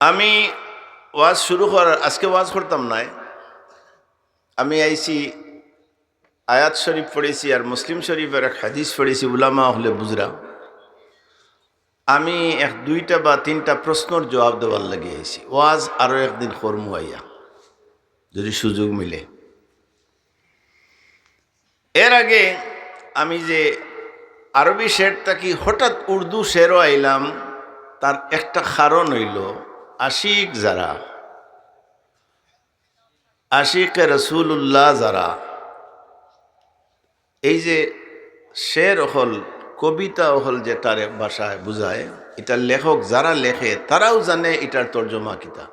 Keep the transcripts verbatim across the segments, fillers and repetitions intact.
আমি ওয়াজ শুরু করার, আজকে ওয়াজ করতাম নায়। আমি আইছি, আয়াত শরীফ পড়ছি আর মুসলিম শরীফর এক হাদিস পড়ছি, উলামা অকলে বুঝরা। আমি এক দুইটা বা তিনটা প্রশ্নর জবাব দেওয়ার লাগি আইছি। ওয়াজ আরো একদিন করমু আইয়া, যদি সুযোগ মিলে। এর আগে আমি যে আরবি শের থাকি হঠাৎ উর্দু শেরো আইলাম, তার একটা কারণ অইলো, আশিক যারা, আশিকে রসুলুল্লাহ যারা, এই যে শের অকল, কবিতা অকল, যেটারে ভাষায় বুঝায়, ইটার লেখক যারা লেখে, তারাও জানে ইটার তর্জমা কিতা।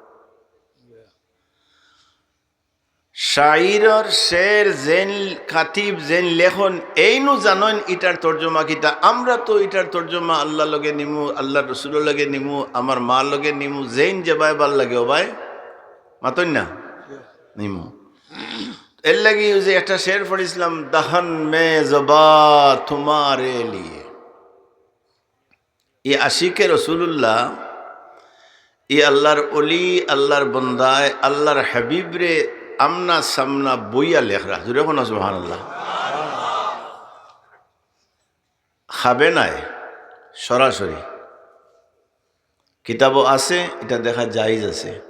শাইরর শের যেইন কাতিব, যেইন লেখইন, এইনউ জানইন ইটার তর্জমা কিতা। আমরা তো ইটার তর্জমা আল্লার লগে নিমু, আল্লার রসুলর লগে নিমু, আমার মার লগে নিমু, যেইন যেবায় ভালা লাগে অবায়, মাতইন না, নিমু। এর লাগি অউ যে একটা শের পড়ছিলাম, "দহন মে জবা তুমারে লিয়ে।" ই আশিকে রসুলুল্লাহ, ই আল্লার অলি, আল্লার বন্দায়, আল্লার হাবিবরে আমনা সামনা বইয়া লেখরা। জোরে কও না সুবহানাল্লাহ। খাবে নায়, সরাসরি। কিতাবো আছে, ইটা দেখা জায়েজ আছে।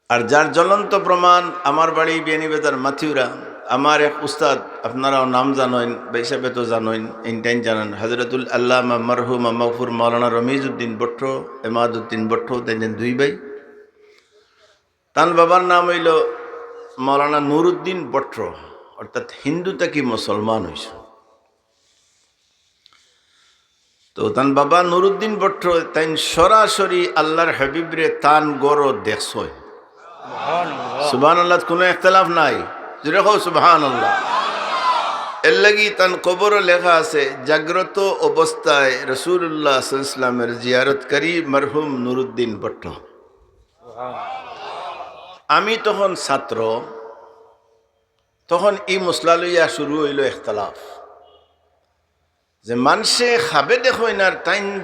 আর যার জ্বলন্ত প্রমাণ, আমার বাড়ি বিয়ানীবাজার মাথিউরা, আমার এক উস্তাদ, আপনারাও নাম জানইন, বা হিসাবে তো জানইন, ইনটাইন জানইন, হজরতুল আল্লামা মরহুমা মগফুর মাওলানা রমিজউদ্দিন ভট্ট, এমাদউদ্দিন ভট্ট, তাইন দুই ভাই। তান বাবার নাম অইলো মাওলানা নুরউদ্দিন ভট্ট, অর্থাৎ হিন্দু থাকি মুসলমান অইছে। তো তান বাবা নুরউদ্দিন ভট্ট, তাইন সরাসরি আল্লার হাবিবরে তান ঘরো দেখছইন। সুবহানাল্লাহ। সুবহানাল্লাহ, কোনো ইখতিলাফ নাই, জোরে কও সুবহানাল্লাহ। এর লাগি তান কবরো লেখা আছে, "জাগ্রত অবস্থায় রাসূলুল্লাহ সাল্লাল্লাহু আলাইহি ওয়াসাল্লামের জিয়ারতকারী মরহুম নুরউদ্দিন ভট্ট।" আমি তখন ছাত্র, তখন ই মসলা লইয়া শুরু অইলো ইখতিলাফ, যে মানষে খাবে দেখইন আর তাইন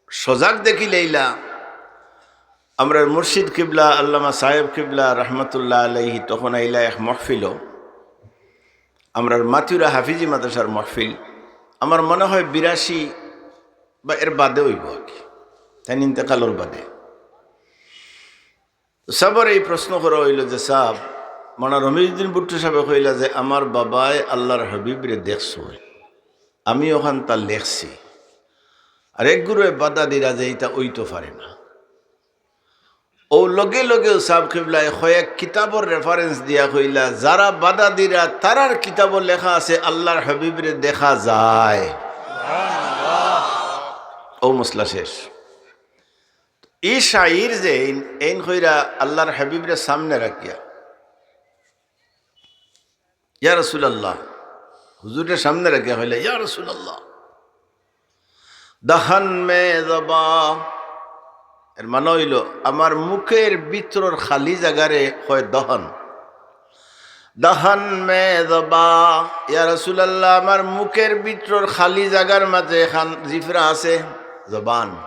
সজাগ দেখিলাইলা। আমরার মুর্শিদ কিবলা, আল্লামা সাহেব কিবলা রহমতুল্লাহ আলাইহি তখন আইলা এক মহফিলো, আমরার মাথিউরা হাফিজি মাদ্রাসার মহফিল, আমার মনে হয় বিরাশি বা এর বাদে অইবো আর কি, তাইন ইন্তেকালর বাদে। তো সাবরে ই প্রশ্ন করা অইলো যে, "সাব, মাওলানা রমিজউদ্দিন ভুট্টো সাবে কইলা যে আমার বাবায় আল্লার হাবিবরে দেখছইন, আমি অখানতা লেখছি, আর এক গুরুয়ে বাধা দিরা যে ইটা অইতো পারে না।" অউ লগে লগে সাব কিবলায় কয়েক কিতাবর reference দিয়া কইলা, "যারা বাধা দিরা, তারার কিতাবো লেখা আছে আল্লার হাবিবরে দেখা যায়।" অউ মসলা শেষ। ই শাইর যে এইন, এইন কইরা আল্লার হাবিবরে সামনে রাখিয়া, "ইয়া রাসূলুল্লাহ", হুজুররে সামনে রাখিয়া কইলা, "ইয়া রাসূলুল্লাহ, দহন মে জবা", এর মানে অইলো, আমার মুখের ভিতরর খালি জাগারে কয় দহন। "দহন মে জবা, ইয়া রাসূলুল্লাহ, আমার মুখের ভিতরর খালি জাগার মাঝে এখান জিফরা আছে, জবান।"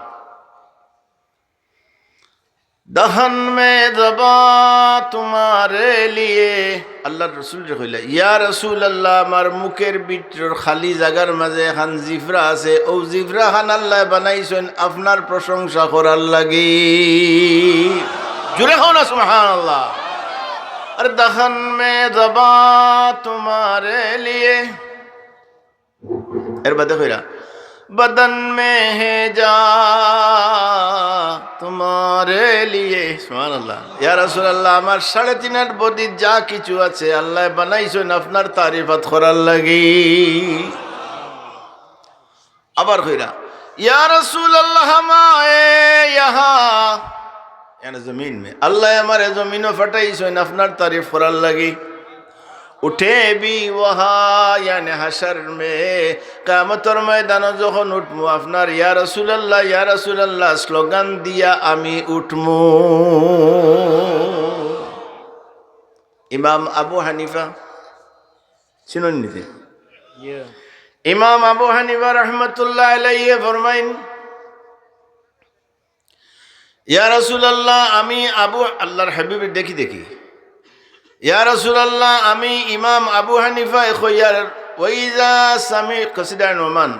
"দহন মে জবা তুমারে লিয়ে।" আল্লার রসুলরে কইলা, "ইয়া রাসূলুল্লাহ, আমার মুখের ভিতরর খালি জাগার মাঝে এখান জিফরা আছে, অউ জিফরা খান আল্লায় বানাইছইন আপনার প্রশংসা করার লাগি।" জোরে কও না সুবহানাল্লাহ। "আর দহন মে জবা তুমারে লিয়ে।" এর বাদে কইরা, "বদন মে হে জা তুমারে লিয়ে।" সুবহানাল্লাহ। ইয়া রাসূলুল্লাহ, আমার সাড়ে তিন আট বডিত যা কিছু আছে, আল্লায় বানাইছইন আপনার তারিফাত করার লাগি। আবার কইরা, "ইয়া রাসূলুল্লাহ, হামায়ে ইয়াহা।" ইয়ানি জমিন মে, আল্লায় আমারে জমিনো পাঠাইছইন আপনার তারিফ করার লাগি। উঠে ভি ওয়াহা, ইয়ানি হাশর মে, কিয়ামতর ময়দানো যখন উঠমু, আপনার ইয়া রাসূলুল্লাহ, ইয়া রাসূলুল্লাহ স্লোগান দিয়া আমি উঠমু। ইমাম আবু হানিফা, চিনইন নি? ইমাম আবু হানিফা রহমতুল্লাহ আলাইহি ফরমাইন, ইয়া রাসূলুল্লাহ, আমি আবু, আল্লাহর হাবিব দেখি দেখি, ইয়া রাসূলুল্লাহ, আমি ইমাম আবু হানিফায় কইয়ার, ওয়াইজা সামি-, কসিদা নুমান,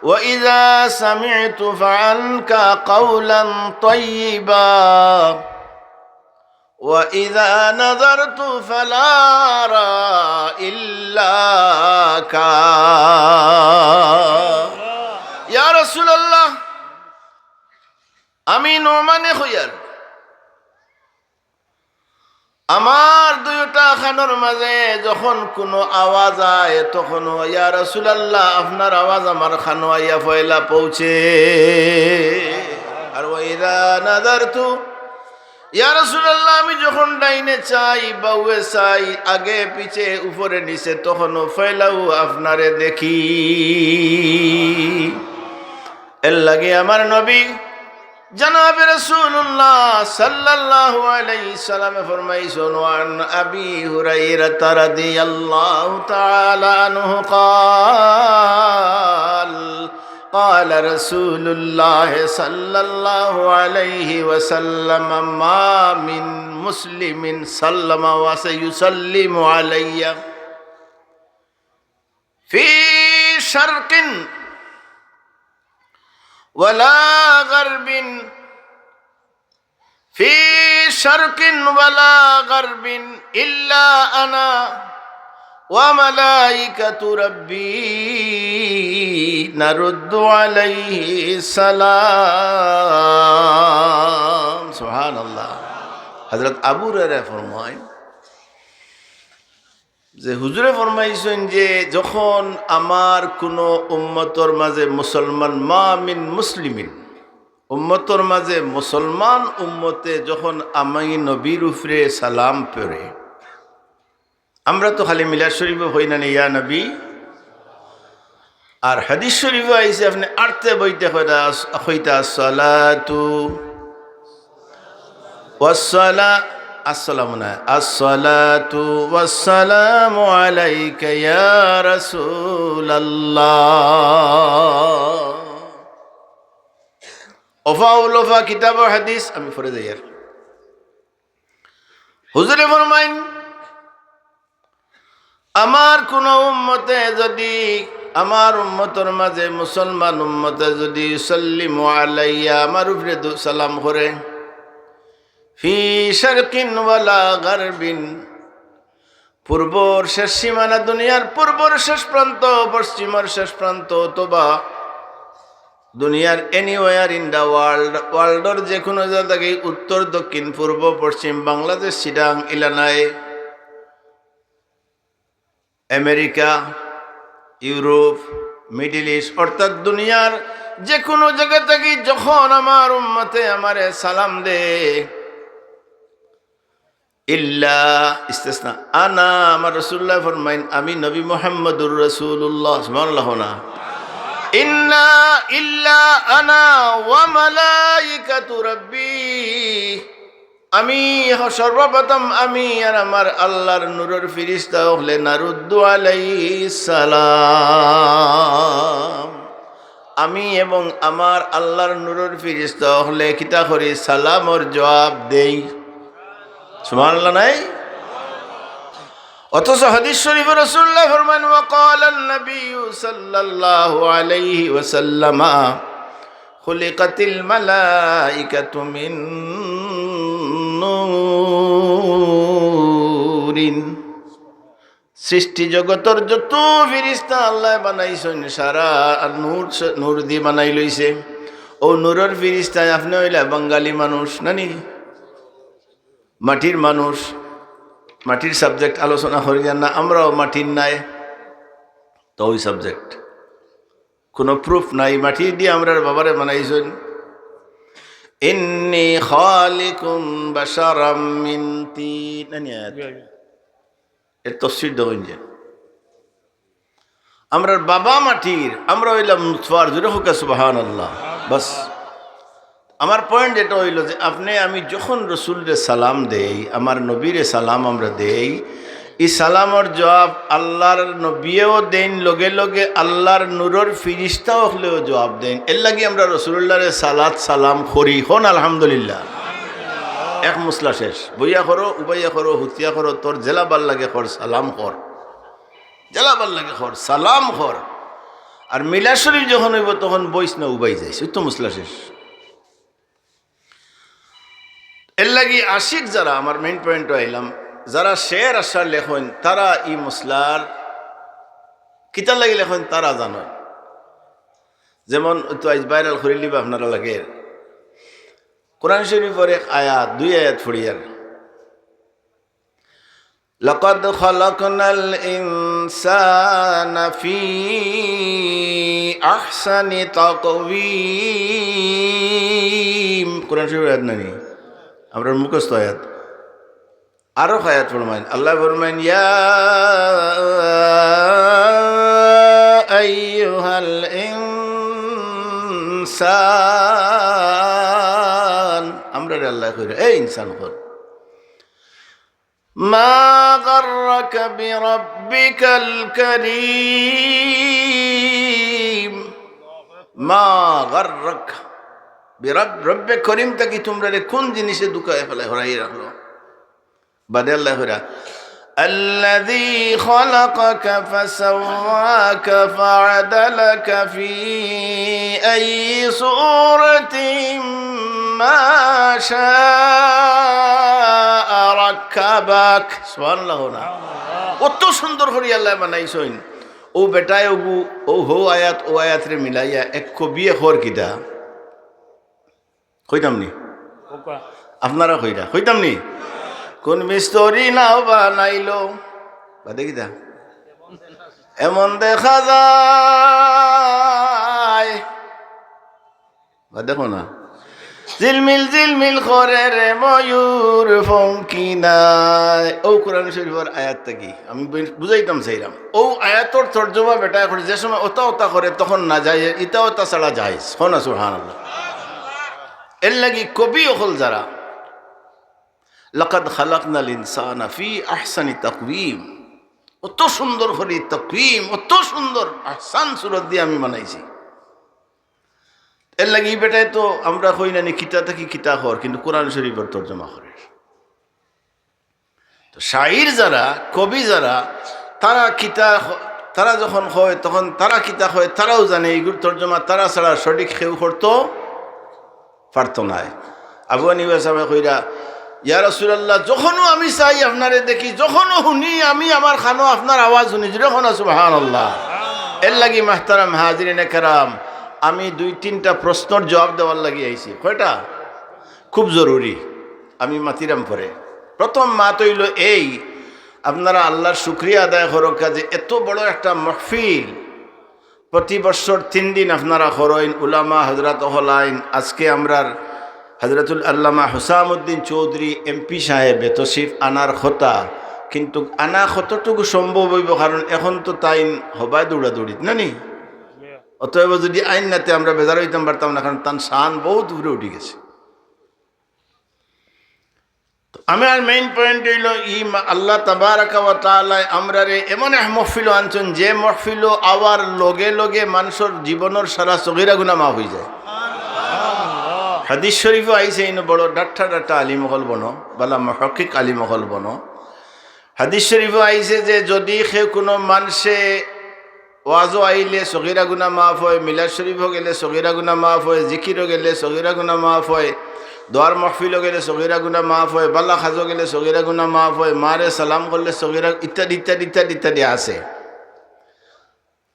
ওয়াইজা সামি'তু ফাআনকা কাওলান তাইয়িবা, ওয়াইজা নাযারতু ফালা আরা ইল্লাকা। ইয়া রাসূলুল্লাহ, আমি নুমানে কইয়ার, আমার দুইটা কানর মাঝে যখন কুনু আওয়াজ আয়, তখন, ইয়া রাসূলুল্লাহ, আপনার আওয়াজ আমার কানো আইয়া পয়লা পৌঁছে। আর ওয়াইজা নাযারতু, ইয়া রাসূলুল্লাহ, আমি যখন ডাইনে চাই, বাউয়ে চাই, আগে পিছে, উপরে নিচে, তখনও পয়লাউ আপনারে দেখি। এর লাগি আমার নবী জনাবে রাসূলুল্লাহ সাল্লাল্লাহু আলাইহি সাল্লামে ফরমাইছইন, ওয়ান আবি হুরাইরাতা রাদিয়াল্লাহু তাআলা আনহু ক্বাল, ক্বালা রাসূলুল্লাহ সাল্লাল্লাহু আলাইহি ওয়াসাল্লাম, মা মিন মুসলিমিন সাল্লামা ওয়া সায়ুসাল্লিমু আলাইয়া ফি শারকিন ওয়ালা গারবিন, ফি শারকিন ওয়ালা গারবিন ইল্লা আনা ওয়া মালাইকাতু রাব্বি নারুদ্দু আলাইহি সালাম। সুবহানাল্লাহ। হযরত আবু হুরায়রা ফরমায়, যে হুজুরে ফরমাইছইন যে যখন আমার কুনু উম্মতর মাঝে মুসলমান, মা মিন মুসলিমিন, উম্মতর মাঝে মুসলমান উম্মতে যখন আমি নবীর উপরে সালাম পড়ে, আমরা তো খালি মিলাদ শরীফে কই না নি, ইয়া নবী, আর হাদিস শরীফে আইছে, আপনে আড়তে বইতে কইতা, কইতা, আসসালাতু ওয়াসসালা-, আসসালামু না, আসসালাতু ওয়াসসালামু আলাইকা ইয়া রাসূলুল্লাহ। ওফা উল ওফা কিতাব ও হাদিস, আমি পড়ে যাই আর। হুজুরে ফরমাইন, আমার কুনু উম্মতে যদি, আমার উম্মতর মাঝে মুসলমান উম্মতে যদি সাল্লিমু আলাইয়া, আমার উপরে দু-, সালাম করে, ফি শারকিন ওয়ালা গারবিন, পূর্বর শেষ সীমানা, দুনিয়ার পূর্বর শেষ প্রান্ত, পশ্চিমর শেষ প্রান্ত, অথবা দুনিয়ার anywhere in the world, worldর যে কুনু জাগা থাকি উত্তর, দক্ষিণ, পূর্ব, পশ্চিম, বাংলাদেশ, চিটাং, ইলানায়, আমেরিকা, ইউরোপ, মিডল ইস্ট, অর্থাৎ দুনিয়ার যে কুনু জাগা থাকি যখন আমার উম্মতে আমারে সালাম দে, ইল্লা, ইস্তেসনা, আনা, আমার রাসূলুল্লাহ ফরমাইন, আমি নবী মুহাম্মদুর রাসূলুল্লাহ, সুবহানাল্লাহ না? ইন্না ইল্লা আনা ওয়া মালাইকাতু রাব্বি। আমি হ-, সর্বপ্রথম আমি আর আমার আল্লাহর নূরর ফিরিস্তা অকলে নারুদ্দু আলাইহিস সালাম। আমি এবং আমার আল্লাহর নূরর ফিরিস্তা অকলে কিতা করি? সালামর জবাব দেই। সুবহানাল্লাহ নাই? অথচ হাদিস শরীফে রাসূলুল্লাহ ফরমান, ওয়া ক্বালান নাবিয়্যু সাল্লাল্লাহু আলাইহি ওয়াসাল্লামা, খুলিকাতিল মালাইকাতু মিন নূরিন। সৃষ্টি জগতর যত ফিরিস্তা আল্লায় বানাইছইন, সারা আর নূর, নূর দি বানাই লইছে। অউ নূরর ফিরিস্তায়, আপনে অইলা বাঙালি মানুষ, না নি? মাটির মানুষ, মাটির subject আলোচনা করি না, আমরাও মাটির নায়, তো অউ subject। কুনু proof নাই, মাটি দি আমরার বাবারে বানাইছইন। ইন্নী খালিকুম বাশারাম মিন তিন, না নি আয়াত? এর তফসির দেওয়া যে, আমরার বাবা মাটির, আমরা অইলাম নুতফার, জোরে কউক্কা সুবহানাল্লাহ। বাস, আমার point এটা অইলো যে আপনে আমি যখন রসুলরে সালাম দেই, আমার নবীরে সালাম আমরা দেই, ই সালামর জবাব আল্লাহর নবীয়েও দেইন, লগে লগে আল্লাহর নূরর ফিরিস্তা অকলেও জবাব দেইন। এর লাগি আমরা রসুলুল্লাহরে সালাত সালাম করি। কউন আলহামদুলিল্লাহ। এক মুসলা শেষ। বইয়া করো, উবাইয়া করো, হুতিয়া করো, তোর যেলা ভালা লাগে কর, সালাম কর। যেলা ভালা লাগে কর, সালাম কর। আর মিলাদ শরীফ যখন অইবো, তখন বইস না, উবাই যাইস। অউ তো মুসলা শেষ। এরলাগি আশিক যারা, আমার main point-ও আইলাম, যারা শের আশার লেখইন, তারা ই মুসলার কিতার লাগি লেখইন, তারা জানইন। যেমন, অউ তো আইজ viral করিলিবা আপনারার লগে। কোরআন শরীফর এক আয়াত, দুই আয়াত পড়িয়ার। لقد خلقنا الإنسان في أحسن تقويم। কোরআন শরীফর আয়াত নানি? আমরার মুখস্থ আয়াত। আরো আয়াত ফরমাইন, আল্লায় ফরমাইন, يا أيها الإنسان। আমরারে আল্লায় কইরা, "এ ইনসান অকল।" ما غرك بربك الكريم। ما غرك برب، রব্বে করিম থাকি তুমরারে কুন জিনিসে ধুকাইয়া ফালাইয়া হরাইয়া রাখলো? বাদে আল্লায় কইরা, الذي خلقك فسواك فعدلك في أي صورة ما شاء ركبك। সুবহানাল্লাহ না? অত সুন্দর করি আল্লায় বানাইছইন। অউ বেটায় অগু, অউ হউ আয়াত, অউ আয়াতরে মিলাইয়া এক কবিয়ে কর কিতা? কইতাম নি? আপনারা কইরা, কইতাম নি? কোন মিস্ত্রি নাও বানাইলো, বাদে কিতা? এমন দেখা যায়, বাদে কও না? ঝিলমিল ঝিলমিল করে রে ময়ূর পঙ্খী নাই। অউ কোরআন শরীফর আয়াত থাকি আমি বু-, বুঝাইতাম চাইরাম। অউ আয়াতর তর্জমা বেটায় করে, যে সময় অতা অতা করে, তখন না যায়, ইতা অতা ছাড়া জায়েজ। কও না সুবহানাল্লাহ। এরলাগি কবি অকল যারা, لقد خلقنا الإنسان في أحسن تقويم, অত সুন্দর করি তাকওয়িম, অত সুন্দর আহসান সুরত দি আমি বানাইছি। এরলাগি ই বেটায় তো আমরা কই না নি কিতা থাকি কিতা কর, কিন্তু কোরআন শরীফর তর্জমা করের। তো শাইর যারা, কবি যারা, তারা কিতা ক-, তারা যখন কয়, তখন তারা কিতা কয়, তারাও জানে, ইগুর তর্জমা তারা ছাড়া সঠিক কেউ করতো পারতো নায়। আবু হানিফা সাবে কইরা, "ইয়া রাসূলুল্লাহ, যখনও আমি চাই আপনারে দেখি, যখনও হুনি আমি আমার কানো আপনার আওয়াজ হুনি।" জুরে কও না সুবহানাল্লাহ। এরলাগি মাহতারাম হাজিরিনে কেরাম, আমি দুই তিনটা প্রশ্নর জুয়াব দেওয়ার লাগি আইছি। কয়টা? খুব জরুরি, আমি মাতিরাম পরে। প্রথম মাত অইলো এই, আপনারা আল্লার শুকরিয়া আদায় করউক্কা যে এত বড় একটা মাহফিল প্রতি বৎসর তিন দিন আপনারা করইন, উলামা হজরত অকল আইন। আজকে আমরার হজরতুল আল্লামা হুসামউদ্দিন চৌধুরী এমপি সাহেবে তশরিফ আনার কথা, কিন্তু আনা কতটুকু সম্ভব অইবো, কারণ এখন তো তাইন হবায় দৌড়াদৌড়িত না নি? অতএব যুদি আইন না তে আমরা বেজার অইতাম পারতাম না, কারণ তান শান বউত উপরে উঠি গেছে। তো আমার main point অইলো, ই মা-, আল্লাহ তাবারাকা ওয়া তাআলায় আমরারে এমন এক মহফিলো আনছইন, যে মহফিলো আওয়ার লগে লগে মানষর জীবনর সারা সগীরা গুনা মাফ অইযায়। হাদিস শরীফো আইছে, ইনো বড় ডাট্টা ডাট্টা আলিম অকল বনো, বালা মুহাক্কিক আলিম অকল বনো। হাদিস শরীফো আইছে যে যুদি কেউ কুনু মানষে ওয়াজো আইলে সগীরা গুনা মাফ অয়, মিলাদ শরীফো গেলে সগীরা গুনা মাফ অয়, জিকিরো গেলে সগীরা গুনা মাফ অয়, দোয়ার মহফিলো গেলে সগীরা গুনা মাফ অয়, বালা কাজো গেলে সগীরা গুনা মাফ অয়, মারে সালাম করলে সগীরা, ইত্যাদি, ইত্যাদি, ইত্যাদি, ইত্যাদি আছে।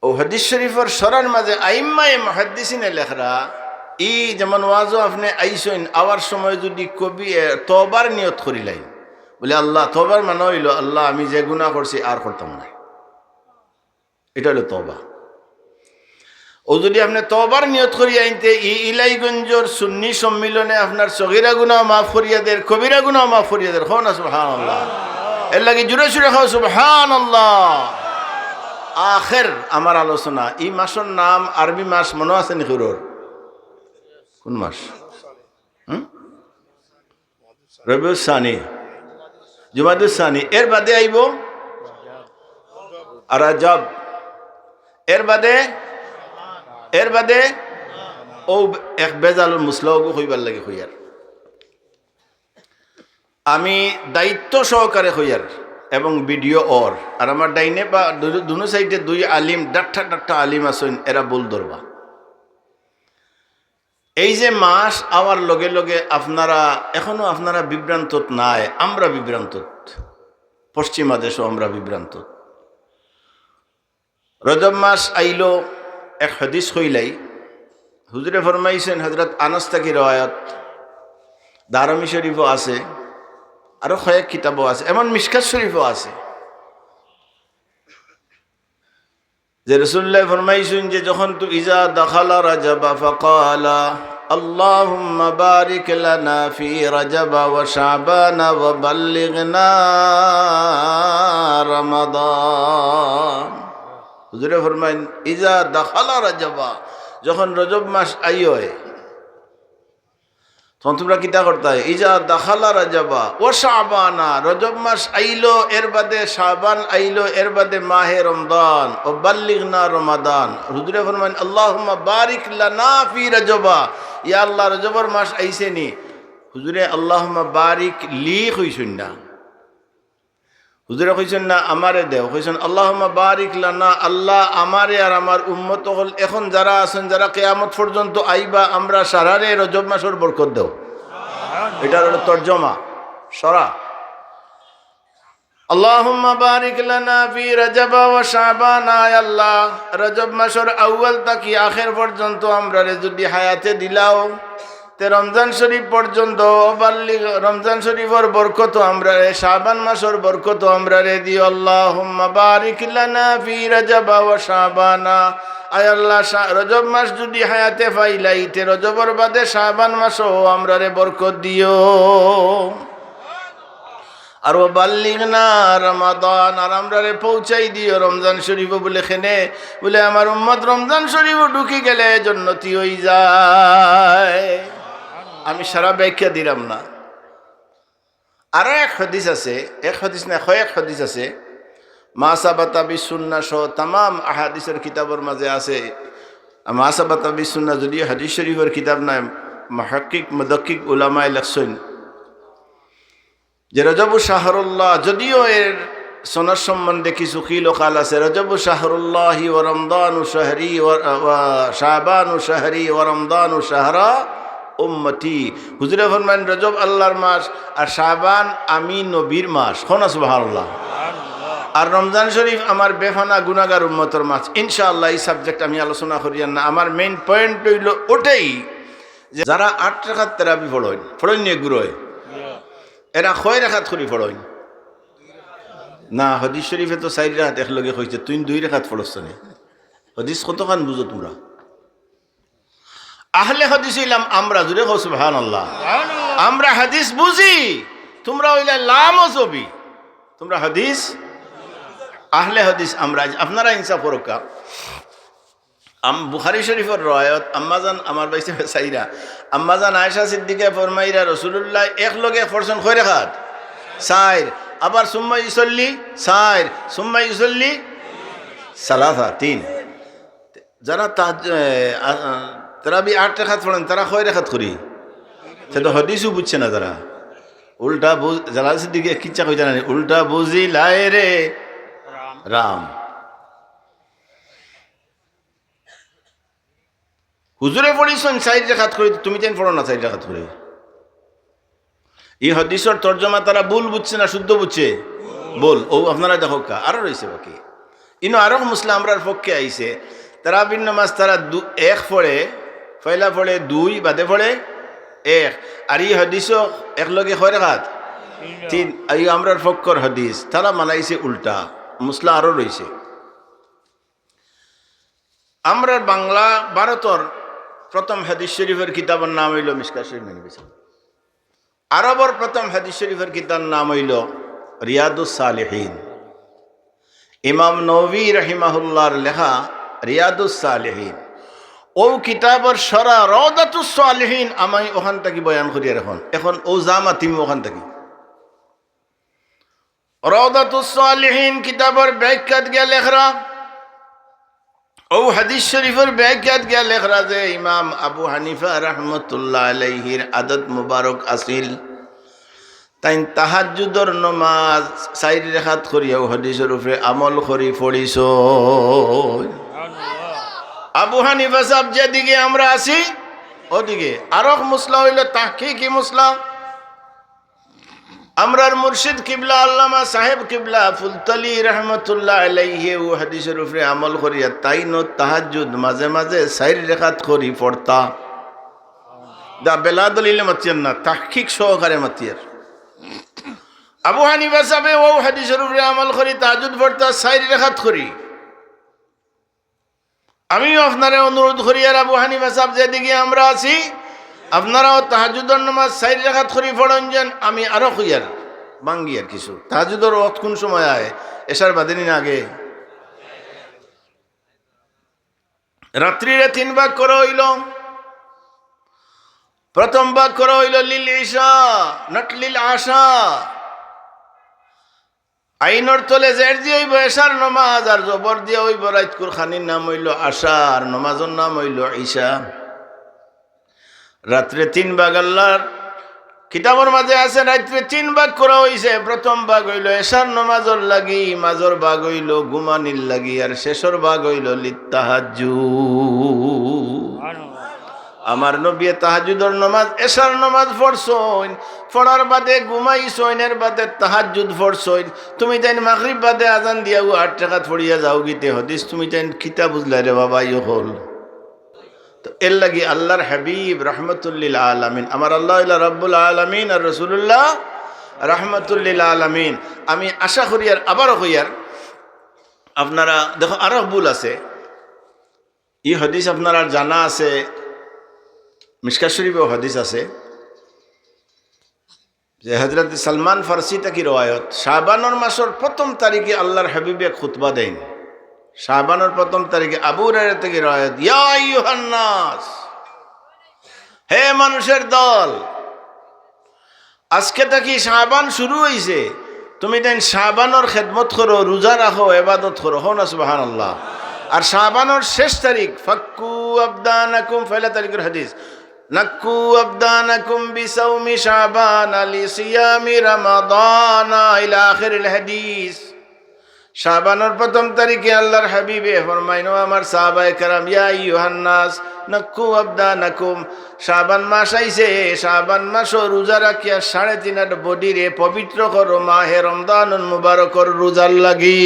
অউ হাদিস শরীফর শরহর মাঝে আইম্মায়ে মুহাদ্দিসিনে লেখরা, ই যেমন ওয়াজো আপনে আইছইন, আওয়ার সময় যুদি কবি, এ, তওবার নিয়ত করিলাইন, বুলে, "আল্লাহ," তওবার মানে অইলো, "আল্লাহ, আমি যে গুনা করছি আর করতাম নায়।" ইটা অইলো তওবা। অউ যুদি আপনে তওবার নিয়ত করি আইন তে ই ইলাইগঞ্জর সুন্নি সম্মিলনে আপনার সগীরা গুনা মাফ করিয়া দের, কবিরা গুনা মাফ করিয়া দের। কও না সুবহানাল্লাহ। এরলাগি জুরে সুরে কও সুবহানাল্লাহ। আখের আমার আলোচনা, ই মাসর নাম আরবি মাস মনো আছে নি কারোর? কুন মাস? হুম? রবিউস সানি, জুমাদুস সানি, এর বাদে আইবো আর রজব, এর বাদে, এর বাদে অউ এক বেজালর মুসলা অগু কইবার লাগি কইয়ার। আমি দায়িত্ব সহকারে কইয়ার, এবং ভিডিও অর, আর আমার ডাইনে বা দু-, দুনো সাইডে দুই আলিম, ডাট্টা ডাট্টা আলিম আছইন, এরা ভুল ধরবা। এই যে মাস আওয়ার লগে লগে আপনারা, এখনো আপনারা বিভ্রান্তত নাই, আমরা বিভ্রান্তত, পশ্চিমা দেশও আমরা বিভ্রান্তত। রজব মাস আইলো, এক হাদিস কইলাই, হুজুরে ফরমাইছেন, হযরত আনাস থাকি রওয়ায়াত, দারমি শরীফও আছে, আরো কয়েক কিতাবও আছে, এমন মিশকাত শরীফও আছে, যে রাসূলুল্লাহ ফরমাইছেন যে যখন তু ইজা দাখালা রাজাবা ফাকালা আল্লাহুম্মা বারিক লানা ফি রাজাবা ওয়া শাবানা ওয়া বাল্লিগনা রমাদান। হুজুরে ফরমাইন, ইজা দাখালা রাজাবা, যখন রজব মাস আইয়, তখন তুমরা কিতা করতায়? ইজা দাখালা রাজাবা ওয়া শাবানা, রজব মাস আইলো, এর বাদে শাবান আইলো, এর বাদে মাহে রমজান, ওয়া বাল্লিগনা রমাদান। হুজুরে ফরমাইন, আল্লাহুম্মা বারিক লানা ফি রাজাবা, ইয়া আল্লাহ, রজবর মাস আইছে নি। হুজুরে আল্লাহুম্মা বারিক লি কইছইন না। হুজুরে কইছইন না, আমারে দেও, কইছইন, আল্লাহুম্মা বারিক লানা, আল্লাহ, আমারে আর আমার উম্মত অকল, এখন যারা আছইন, যারা কিয়ামত পর্যন্ত আইবা, আমরা সারারে রজব মাসর বরকত দেও। ইটার অইলো তর্জমা, সরা। আল্লাহুম্মা বারিক লানা ফি রাজাবা ওয়া শাবানা, আয় আল্লাহ, রজব মাসর আউয়াল থাকি আখের পর্যন্ত আমরারে যুদি হায়াতে দিলাও, তে রমজান শরীফ পর্যন্ত, বাল্লিগ, রমজান শরীফর বরকত আমরারে, শাবান মাসর বরকত আমরারে দিও। আল্লাহুম্মা বারিক লানা ফি রাজাবা ওয়া শাবানা। আয় আল্লাহ, শা-, রজব মাস যুদি হায়াতে পাইলাই, তে রজবর বাদে শাবান মাসও আমরারে বরকত দিও। আর ওয়া বাল্লিগনা রমাদান, আর আমরারে পৌঁছাই দিও রমজান শরীফো। বুলে, কেনে? বুলে, আমার উম্মত রমজান শরীফো ঢুকি গেলে জন্নতি অই যায়। আমি সারা ব্যাখ্যা দিলাম না। আরো এক হাদিস আছে, এক হাদিস না, কয়েক হাদিস আছে। মা সাবাতা বিস সুন্নাহ সহ তামাম আহাদিসর কিতাবর মাঝে আছে। মা সাবাতা বিস সুন্নাহ যদিও হাদিস শরীফর কিতাব নায়, মুহাক্কিক মুদাক্কিক উলামায়ে লেখছইন যে রজবু শাহরুল্লাহ, যদিও এর সনদ সম্বন্ধে কিছু কিল ও কাল আছে, রজবু শাহরুল্লাহি ওয়া রমদানু শাহরি ওয়া, ওয়া শাবানু শাহরি ওয়া রমদানু শাহরা উম্মতি। হুজুরে ফরমাইন, রজব আল্লাহর মাস, আর শাবান আমি নবীর মাস। কও না সুবহানাল্লাহ। আর রমজান শরীফ আমার বেফানা গুনাহগার উম্মতর মাস। ইনশাআল্লাহ, এই সাবজেক্ট আমি আলোচনা করিয়ার না। আমার মেইন পয়েন্ট অইলো ওটাই যে যারা আট রাকাত তারাবি পড়ইন, পড়ইন নি এগুলোয়, এরা কয় রাকাত করি পড়ইন? না, হাদিস শরীফে তো চাইর রাকাত একলগে কইছে, তুইন দুই রাকাত পড়ছ নি। হাদিস কতখান বুঝো তুমরা? আহলে হাদিস অইলাম আমরা, জুরে কও সুবহানাল্লাহ। আমরা হাদিস বুঝি, তুমরা অইলা লামজহবি। তুমরা হাদিস, আহলে হাদিস আমরা, আপনারা ইনসাফ করউক্কা। আম-, বুখারী শরীফর রওয়ায়াত, আম্মাজান, আমার ভাই সাহেব চাইরা, আম্মাজান আয়েশা সিদ্দিকা ফরমাইরা, রাসূলুল্লাহ একলগে পড়ছইন কয় রাকাত? চাইর। আবার সুম্মা ইউসাল্লি, চাইর। সুম্মা ইউসাল্লি, সালাসা, তিন। যারা তাজ-, এ, আ, আ, তারাবি আট রাকাত পড়ইন, তারা কয় রাকাত করি? সে তো হাদিসও বুঝছে না তারা। উল্টা বুঝ-, জালাল সিদ্দিকী কিচ্ছা কইতা না, উল্টা বুঝিলায় রে রাম। হুজুরে পড়ছইন চাইর রাকাত করি, তুমি তাইন পড়ো না চাইর রাকাত করি। ই হাদিসর তর্জমা তারা ভুল বুঝছে না শুদ্ধ বুঝছে? ভুল। অউ আপনারা দেখউক্কা, আরো রইছে বাকি। ইনো আরক মাসলা আমরার পক্ষে আইছে। তারাবির নামাজ তারা দু-, এক পড়ে, পয়লা পড়ে দুই, বাদে পড়ে এক। আর ই হাদিসও একলগে কয় রাকাত? তিন। আর ই আমরার পক্ষর হাদিস, তারা মানাইছে উল্টা। মাসলা আরো রইছে। আমরার বাংলা, ভারতর প্রথম হাদিস শরীফর কিতাবর নাম অইলো মিশকাত শরীফ, নানি বেশি। আরবর প্রথম হাদিস শরীফর কিতাবর নাম অইলো রিয়াদুস সালিহিন। ইমাম নবী রহিমাহুল্লাহর লেখা রিয়াদুস সালিহিন। অউ কিতাবর সরা রওদাতুস সালিহিন আমি অখান থাকি বয়ান করিয়ার অখন। অখন অউ যা মাতিমু অখান থাকি। রওদাতুস সালিহিন কিতাবর ব্যাখ্যাত গিয়া লেখরা, অউ হাদিস শরীফর ব্যাখ্যাত গিয়া লেখরা যে ইমাম আবু হানিফা রহমতুল্লাহ আলাইহির আদত মুবারক আছিল। তাইন তাহাজ্জুদর নমাজ চাইর রেখাত করিয়াও হাদিসর উপরে আমল করি পড়িছইন। আবু হানিফা সাহেব যেদিকে আমরা আছি, ওদিকে। আরক মসলা অইল তাহকিকি মসলা। আমরার মুর্শিদ কিবলা আল্লামা সাহেব কিবলা ফুলতলি রহমতুল্লাহ আলাইহি ও হাদিসর উপরে আমল করিয়া তাইনও তাহাজ্জুদ মাঝে মাঝে চাইর রেখাত করি পড়তা। দা বেলা দলিলে মাতিয়ার না, তাহকিক সহকারে মাতিয়ার। আবু হানিফা সাহেব ও হাদিসর উপরে আমল করি তাহাজ্জুদ পড়তা চাইর রেখাত করি। আমিও আপনারে অনুরোধ করি, আর আবু হানিফা সাহেব যেদিকে আমরা আছি, আপনারাও তাহাজ্জুদর নামাজ চাইর রাকাত করি পড়ইন যেন। আমি আরো কইয়ার, ভাঙ্গিয়ার কিছু। তাহাজ্জুদর ওয়াক্ত কোন সময় আয়? এশার বাদে নি না আগে? রাত্রিরে তিন ভাগ করা অইল। প্রথম ভাগ করা অইল লিল ইশা, not লিল আশা। আইনর তলে জের দিয়া অইব এশার নমাজ, আর জবর দিয়া অইব রাইতকুর খানির নাম অইল আশা, আর নমাজর নাম অইল ইশা। রাত্রে তিন ভাগ আল্লার কিতাবর মাঝে আছে, রাত্রে তিন ভাগ করা অইছে। প্রথম ভাগ অইল এশার নমাজর লাগি, মাজর ভাগ অইল ঘুমানির লাগি, আর শেষর ভাগ অইল লিত্তাহাজ্জুদ। আমার নবীয়ে তাহাজ্জুদর নমাজ, এশার নমাজ পড়ছইন, পড়ার বাদে ঘুমাইছইন, এর বাদে তাহাজ্জুদ পড়ছইন। তুমি তাইন মাগরিব বাদে আজান দিয়াও আট রাকাত পড়িয়া যাওগিতে, হাদিস তুমি তাইন কিতা বুঝলায় রে বাবা, ইয়ে হল। তো এর লাগি আল্লার হাবিব রহমতুল্লিল আলামিন, আমার আল্লা অইলা রব্বুল আলামিন আর রসুলুল্লাহ রহমতুল্লিল আলামিন। আমি আশা করিয়ার, আবারও কইয়ার, আপনারা দেখো আরো ভুল আছে। ই হাদিস আপনারার জানা আছে, মিশকাত শরীফেও হাদিস আছে যে হযরত সালমান ফার্সি থাকি রওয়ায়ত, শাবানর মাসর প্রথম তারিখে আল্লার হাবিবে খুতবা দেইন। শাবানর প্রথম তারিখে আবু হুরায়রা থাকি রওয়ায়ত, ইয়া আইয়ুহান নাস, হে মানুষের দল, আজকে থাকি শাবান শুরু অইছে, তুমি তাইন শাবানর খেদমত করো, রোজা রাখো, এবাদত করো, হো না সুবহানাল্লাহ। আর শাবানর শেষ তারিখ, ফাক্কু আবদানাকুম, পয়লা তারিখর হাদিস, নাক্কু আবদানাকুম বিসাউমি শাবান আলি সিয়ামি রামাদানা ইলা আখিরিল হাদিস। শাবানর প্রথম তারিখে আল্লার হাবিবে ফরমাইন, ও আমার সাহাবায়ে কেরাম, ইয়া আইয়ুহান নাস, নাক্কু আবদানাকুম। শাবান মাস আইছে, শাবান মাসো রোজা রাখিয়া সাড়ে তিন আট বডিরে পবিত্র করো মাহে রমজানুল মুবারকর রোজার লাগি।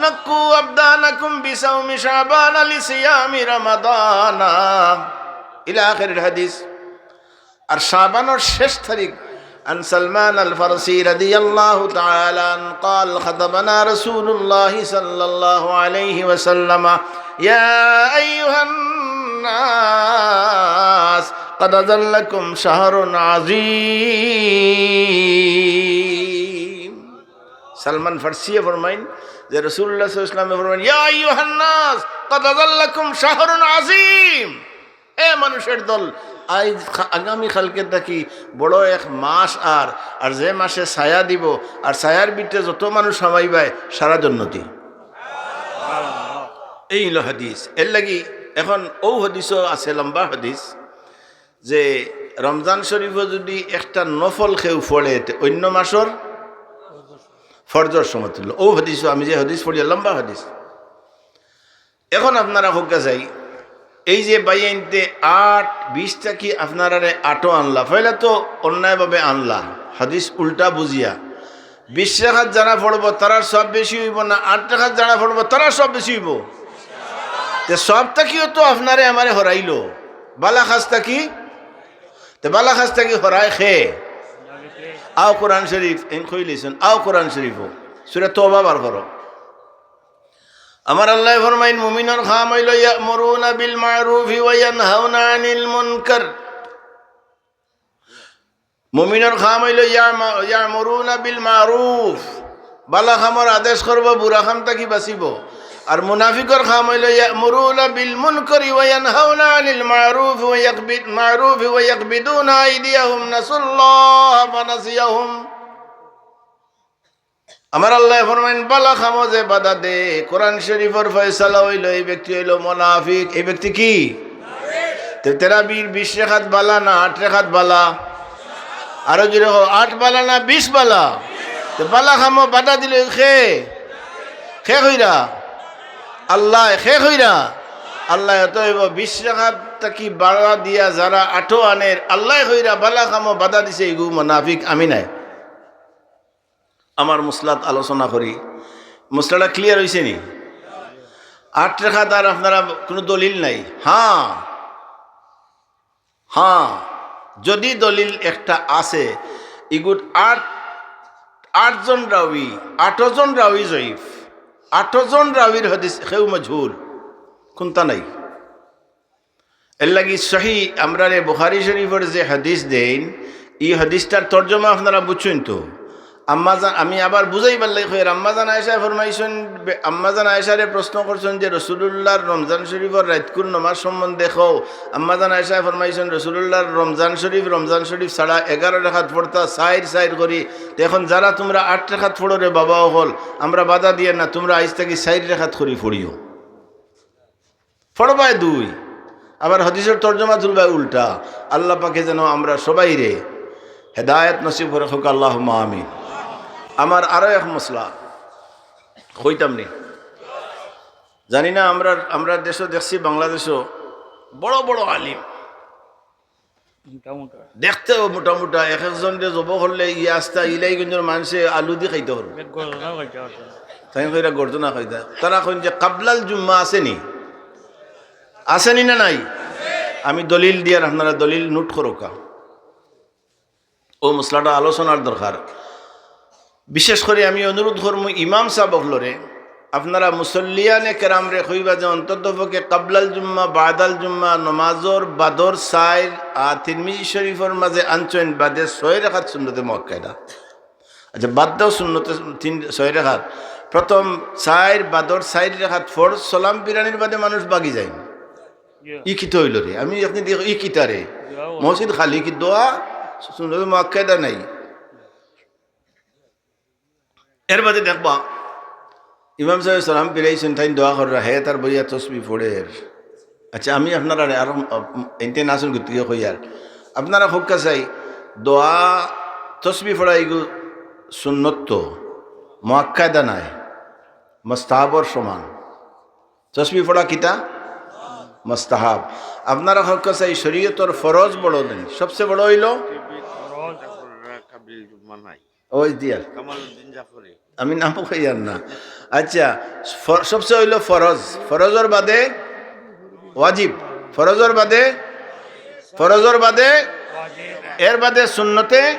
নাক্কু আবদানাকুম বিসাউমি শাবান আলি সিয়ামি রামাদানা ইলা আখিরিল হাদিস। আর শাবানর শেষ তারিখ, عن سلمان الفارسي رضي الله تعالى عنه قال خطبنا رسول الله صلى الله عليه وسلم يا أيها الناس قد أظلكم شهر عظيم। সালমান ফার্সিয়ে ফরমাইন যে রাসূলুল্লাহ সাল্লাল্লাহু আলাইহি ওয়াসাল্লামে ফরমাইন, ইয়া আইয়ুহান নাস, কাদ আযাল্লাকুম শাহরুন আযীম। এ মানুষের দল, আইজ খা-, আগামী কালকে থাকি বড় এক মাস আর, আর যে মাসে ছায়া দিব, আর ছায়ার ভিতরে যত মানুষ হামাইবায়, সারা জন্নতি। এই হইল হাদিস। এর লাগি এখন ও হাদিসও আছে, লম্বা হাদিস, যে রমজান শরীফও যদি একটা নফল কেউ পড়ে, তে অন্য মাসর ফরজর সমতুল্য। ও হাদিসও আমি যে হাদিস পড়ি, লম্বা হাদিস। এখন আপনারা হোক চাই, এই যে বাইয়াইন্তে আট বিশ থাকি আপনারারে আটো আনলা, পয়লা তো অন্যায়ভাবে আনলা, হাদিস উল্টা বুঝিয়া। বিশ রাকাত যারা পড়বো, তারার সব বেশি হইব না, আট রাকাত যারা পড়বো, তারার সব বেশি হইব। তে সব থাকিও তো আপনারে আমারে হরাইলো, বালা খাস থাকি। তে বালা খাস থাকি হরায় খে। আও কোরআন শরীফ, এন কইলিছুন, আও কোরআন শরীফ, সূরা তওবা বার করো। আমার আল্লাহ ফরমাইন, মুমিনর কাম হইল ইয়া'মুরুনা বিল মা'রুফি ওয়া ইয়ানহাউনা আনিল মুনকার। মুমিনর কাম হইল ইয়া'মা-, ইয়া'মুরুনা বিল মা'রুফ, বালা কামর আদেশ করব, বুরা কাম থাকি বাঁচিব। আর মুনাফিকর কাম হইল ইয়া'মুরুনা বিল মুনকারি ওয়া ইয়ানহাউনা আনিল মা'রুফ ওয়া ইয়াকবিদ-, মা'রুফি ওয়া ইয়াকবিদুনা আইদিয়াহুম নাসুল্লাহ ফানাসিয়াহুম। আমার আল্লাহ ফরমাইন, বালা কামো যে বাধা দে, কোরআন শরীফর ফয়সালা হইল, এই ব্যক্তি হইল মুনাফিক। এই ব্যক্তি কি? তে তেরাবির বিশ রাকাত বালা না আট রাকাত বালা? আরো জোরে কও, আট বালা না বিশ বালা? তে বালা কামো বাধা দিলে কে? কে কইরা? আল্লায়। কে কইরা? আল্লায়। অতএব বিশ রাকাত থাকি বাড়া দিয়া যারা আটো আনের, আল্লায় কইরা বালা কামো বাধা দিছে, ইগু মুনাফিক, আমি নায়। আমার মসলাত আলোচনা করি, মসলাটা ক্লিয়ার অইছে নি? আট রাকাত আর আপনারা কুনু দলিল নাই? হ্যাঁ, হ্যাঁ, যদি দলিল একটা আছে, ইগুত আট, আটজন রাউই, আটজন রাউই জয়ীফ, আটজন রাউইর হাদিস কেউ মজহুল, কুনতা নাই। এর লাগি সহি আমরারে বুখারী শরীফর যে হাদিস দেইন, ই হাদিসটার তর্জমা আপনারা বুঝছইন তো? আম্মা জান, আমি আবার বুঝাইবার লাগি কইয়ার, আম্মা জান আয়েশায় ফরমাইছইন, বে-, আম্মা জান আয়েশারে প্রশ্ন করছইন যে, "রাসূলুল্লাহর রমজান শরীফর রাইতকুর নমাজ সম্বন্ধে কও।" আম্মা জান আয়েশায় ফরমাইছইন, "রাসূলুল্লাহর রমজান শরীফ, রমজান শরীফ ছাড়া এগারো রাকাত পড়তা, চাইর চাইর করি। তে এখন যারা তুমরা আট রাকাত পড়ো রে বাবা অকল, আমরা বাধা দিয়ার না, তুমরা আইজ থাকি চাইর রাকাত করি পড়িও।" পড়বায় দুই, আবার হাদিসর তর্জমা তুলবায় উল্টা। আল্লাহ পাকে যেন আমরা সবাইরে হেদায়েত নসিব করউক, আল্লাহুম্মা আমিন। আমার আরো এক মসলা কইতাম নি, জানি না, আমরা, আমরা দেশো দেখছি, বাংলাদেশো বড় বড় আলিম, মোটা মোটা। দেখতেও মোটা মোটা, এক একজনরে জব করলে ই আস্তা ইলাইগঞ্জর মানষে আলু দি খাইতা পারবো। পেট গর্জনা খাইতা পারতো না। তাইন কইরা গর্জনা খাইতা। তারা কইন যে কাবলাল জুম্মা আছে নি? আছে নি না নাই? আমি দলিল দিয়ার, আপনারা দলিল নোট করউক্কা। অউ মসলাটা আলোচনার দরকার। বিশেষ করি আমি অনুরোধ করমু ইমাম সাব অকলরে, আপনারা মুসল্লিয়ানে কেরামরে কইবা যে অন্তত পক্ষে কাবলাল জুম্মা, বাদাল জুম্মা, নমাজর বাদর চাইর, আর তিরমিজি শরীফর মাঝে আনছইন বাদে ছয় রাকাত সুন্নতে মুআক্কাদা। আচ্ছা, বাদ দাও সুন্নতে তিন, ছয় রাকাত। প্রথম চাইর, বাদর চাইর রাকাত ফরজ, সালাম ফিরানির বাদে মানুষ ভাগি যায়। ইয়ে। ই কিতা অইলো রে? আমি আপনি দেখো, ই কিতা রে? দোয়া অইলো। মসজিদ খালি, কি দোয়া? সুন্নতে মুআক্কাদা নাই। এর বাদে দেখবা, ইমাম সাবে সালাম ফিরাইছইন, তাইন দোয়া কররা, হে তার বইয়া তসবি পড়ের। আচ্ছা, আমি আপনারারে আরো, আ, এনতে নাসুন গতিকে কইয়ার। আপনারা কউক্কা চাই, দোয়া, তসবি পড়া ইগু সুন্নত তো, মুআক্কাদা নায়, মুস্তাহাবর সমান। তসবি পড়া কিতা? মুস্তাহাব। আপনারা কউক্কা চাই, শরীয়তর ফরজ বড় নি, সবচে বড় অইলো ফরজ। কাবিল জুম্মা নাই। ওই দিয়ার। কামালউদ্দিন জাফরি। আমি নাম কইয়ার না। আচ্ছা, ফ-, সবচে অইলো ফরজ, ফরজর বাদে ওয়াজিব, ফরজর বাদে, ফরজর বাদে, এর বাদে সুন্নতে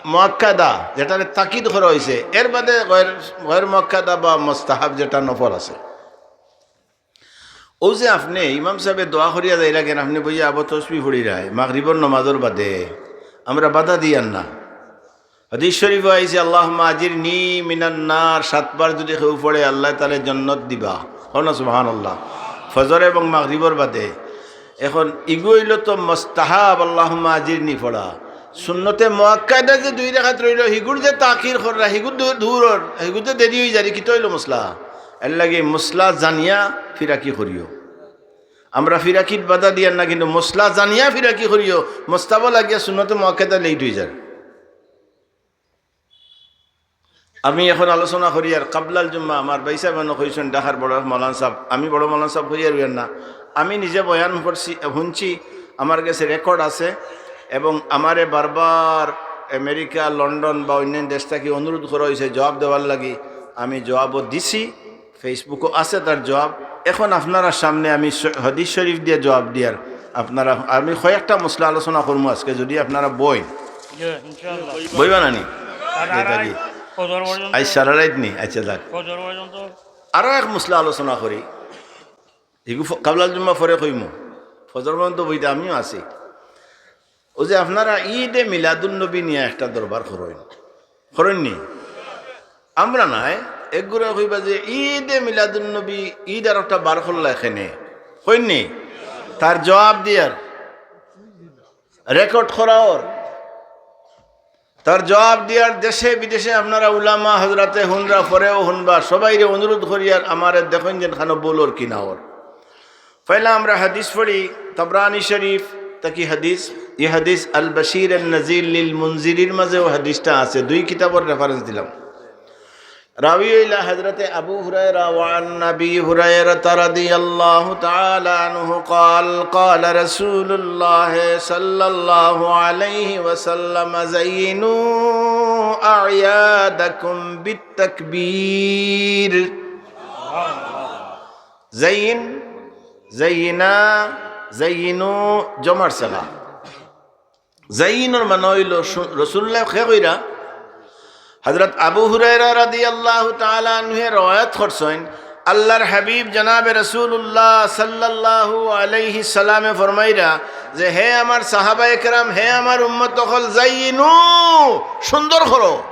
মুআক্কাদা, যেটারে তাকিদ করা অইছে, এর বাদে গয়ের, গয়ের মুআক্কাদা বা মুস্তাহাব, যেটা নফল আছে। অউ যে আপনে ইমাম সাবে দোয়া করিয়া যাইরা কেনে, আপনে বইয়া আবো তসবি পড়িরায়, মাগরিবর নমাজর বাদে, আমরা বাধা দিয়ার না। হাদিস শরীফো আইছে, "আল্লাহুম্মা আজিরনি মিনান নার", সাতবার যুদি কেউ পড়ে, আল্লায় তারে জন্নত দিবা। কও না সুবহানাল্লাহ। ফজর এবং মাগরিবর বাদে। এখন ইগু অইলো তো মুস্তাহাব, "আল্লাহুম্মা আজিরনি" পড়া। সুন্নতে মুআক্কাদা যে দুই রাকাত রইলো, হিগুর যে তাকির কররা, হিগুর দূর, দূর অর, হিগুর যে দেরি অইযার, কিতা অইলো মসলা? এর লাগি মসলা জানিয়া ফিরাকি করিও। আমরা ফিরাকিত বাধা দিয়ার না, কিন্তু মসলা জানিয়া ফিরাকি করিও। মুস্তাহাব লাগিয়া সুন্নতে মুআক্কাদা লেইট অইযার। আমি এখন আলোচনা করিয়ার কাবলাল জুম্মা, আমার ভাইসাব অনো কইছইন, ঢাকার বড় মৌলানা সাব, আমি বড় মৌলানা সাব কইয়ার অইয়ার না, আমি নিজে বয়ান করছি, হুনছি, আমার গেছে রেকর্ড আছে, এবং আমারে বারবার আমেরিকা, লন্ডন বা অইন্যান্য দেশ থাকি অনুরোধ করা অইছে জবাব দেওয়ার লাগি, আমি জবাবও দিছি। Facebook-ও আছে তার জবাব। এখন আপনারার সামনে আমি শ-, হাদিস শরীফ দিয়া জবাব দিয়ার। আপনারা, আমি কয়েকটা মসলা আলোচনা করমু আজকে, যুদি আপনারা বইন। জি, ইনশাআল্লাহ। বইবা না নি? আর, আর থাকি। আজ ফজর পর্যন্ত। আজ সারা রাইত নি? আচ্ছা, যাক। ফজর পর্যন্ত। আরো এক মসলা আলোচনা করি। ইগু ফ-, কাবলাল জুম্মা পরে কইমু। ফজর পর্যন্ত বইতে আমিও আছি। অউ যে আপনারা ঈদে মিলাদুন নবী নিয়া একটা দরবার করইন, করইন নি? আমরা নায়, একগুরে কইবা যে ঈদে মিলাদুন নবী, ঈদ আর একটা বার করলা কেনে, কইন নি? তার জবাব দিয়ার, রেকর্ড করা অর, তার জবাব দিয়ার। দেশে বিদেশে আপনারা উলামা হজরাতে হুনরা, পরেও হুনবা, সবাইরে অনুরোধ করিয়ার, আমারে দেখইন যেন খানো ভুল অর কি না অর। পয়লা আমরা হাদিস পড়ি, তাবরানী শরীফ, তা কি হাদিস? ই হাদিস আল বাশির আন নাজির লিল মুনজিরির মাঝেও হাদিসটা আছে। দুই কিতাবর রেফারেন্স দিলাম। রাবি অইলা হযরতে আবু হুরায়রা, ওয়া আন আবি হুরায়রা রাদিয়াল্লাহু তাআলা আনহু قال قال رسول الله صلى الله عليه وسلم زينوا أعيادكم بالتكبير। زين, زينا, زينوا, জমার সিগা। জাইয়িনুর মানে অইলো সু-, রাসূলুল্লাহ কে কইরা? হযরত আবু হুরায়রা রাদিয়াল্লাহু তাআলা আনহুয়ে রওয়ায়াত করছইন, আল্লাহর হাবিব জনাবে রাসূলুল্লাহ সাল্লাল্লাহু আলাইহি সাল্লামে ফরমাইরা যে, "হে আমার সাহাবায়ে কেরাম, হে আমার উম্মত অকল, জাইয়িনু, সুন্দর করো।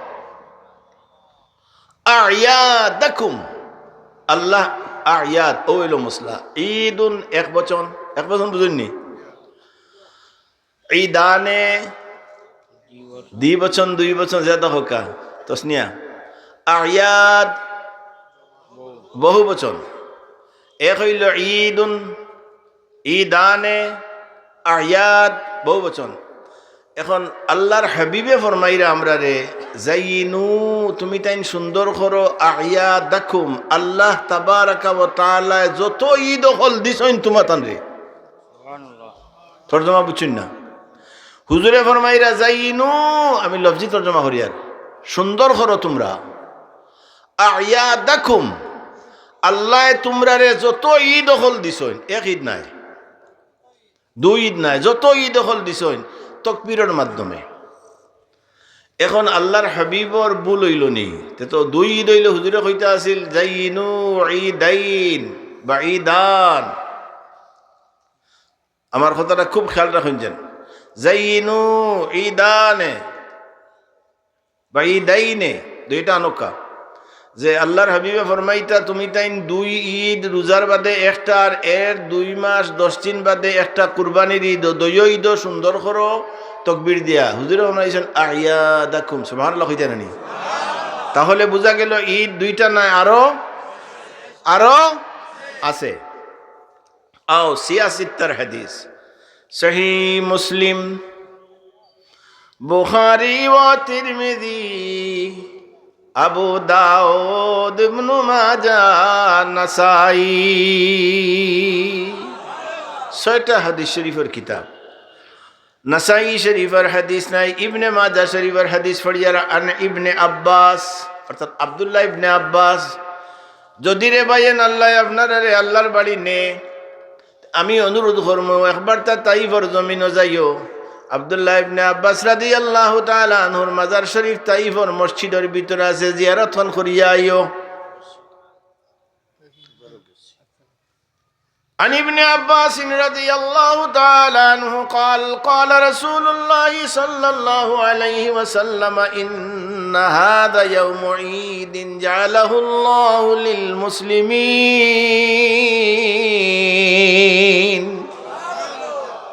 আ'য়াদাকুম।" আল্লাহ, আ'য়াদ, অউ অইলো মসলা। ঈদুন এক বচন, এক বচন বুঝইননি? ঈদানে দ্বিবচন, দুইবচন, যেতা হউক্কা, তসনিয়া। আ'য়াদ বহুবচন। এক অইলো ঈদুন, ঈদানে, আ'য়াদ বহুবচন। এখন আল্লাহর হাবিবে ফরমাইরা আমরারে, "জাইয়িনু, তুমি তাইন সুন্দর করো, আ'য়াদাকুম, আল্লাহ তাবারাকা ওয়া তাআলায় যত ঈদ অকল দিছইন তুমাতানরে।" তর্জমা বুঝছইন না? হুজুরে ফরমাইরা, "জাইয়িনু", আমি লফজি তর্জমা করিয়ার, "সুন্দর করো তুমরা। আ'য়াদাকুম, আল্লায় তুমরারে যত ঈদ অকল দিছইন, এক ঈদ নায়, দুই ঈদ নায়, যত ঈদ অকল দিছইন, তকবীরর মাধ্যমে।" এখন আল্লাহর হাবিবর ভুল অইলো নি? তে তো দুই ঈদ অইলে হুজুরে কইতা আছিল, "জাইয়িনু ঈদাইন বা ঈদান।" আমার কথাটা খুব খেয়াল রাখইন যেন। "জাইয়িনু ঈদানে বা ঈদাইনে", দুইটা আনউক্কা। যে আল্লাহর হাবিবে ফরমাইতা, "তুমি তাইন দুই ঈদ, রোজার বাদে একটা, আর এর দুই মাস দশ দিন বাদে একটা কুরবানির ঈদ, দুইও ঈদও সুন্দর করো তকবীর দিয়া।" হুজুরে ফরমাইছইন, "আ'য়াদাকুম।" সুবহানাল্লাহ কইতা নানি? তাহলে বুঝা গেল ঈদ দুইটা নায়, আরো, আরো আছে। আও, সিয়া সিত্তার হাদিস, সহিহ মুসলিম, বুখারী ও তিরমিজি, আবু দাউদ, ইবনু মাজাহ, নাসাই, ছয়টা হাদিস শরীফর কিতাব। নাসাই শরীফর হাদিস নায়, ইবনে মাজাহ শরীফর হাদিস পড়িয়ার, আন ইবনে আব্বাস, অর্থাৎ আব্দুল্লাহ ইবনে আব্বাস, যদি রে ভাইয়াইন আল্লায় আপনারারে আল্লাহর বাড়ি নে, আমি অনুরোধ করমু, একবারতা তাইফর জমিনো যাইও। আব্দুল্লাহ ইবনে আব্বাস রাদিয়াল্লাহু তাআলা আনহুর মাজার শরীফ তাইফর মসজিদর ভিতরে আছে, জিয়ারত খান করিয়া আইও। عن ابن عباس رضي الله تعالى عنه قال قال رسول الله صلى الله عليه وسلم إن هذا يوم عيد جعله الله للمسلمين.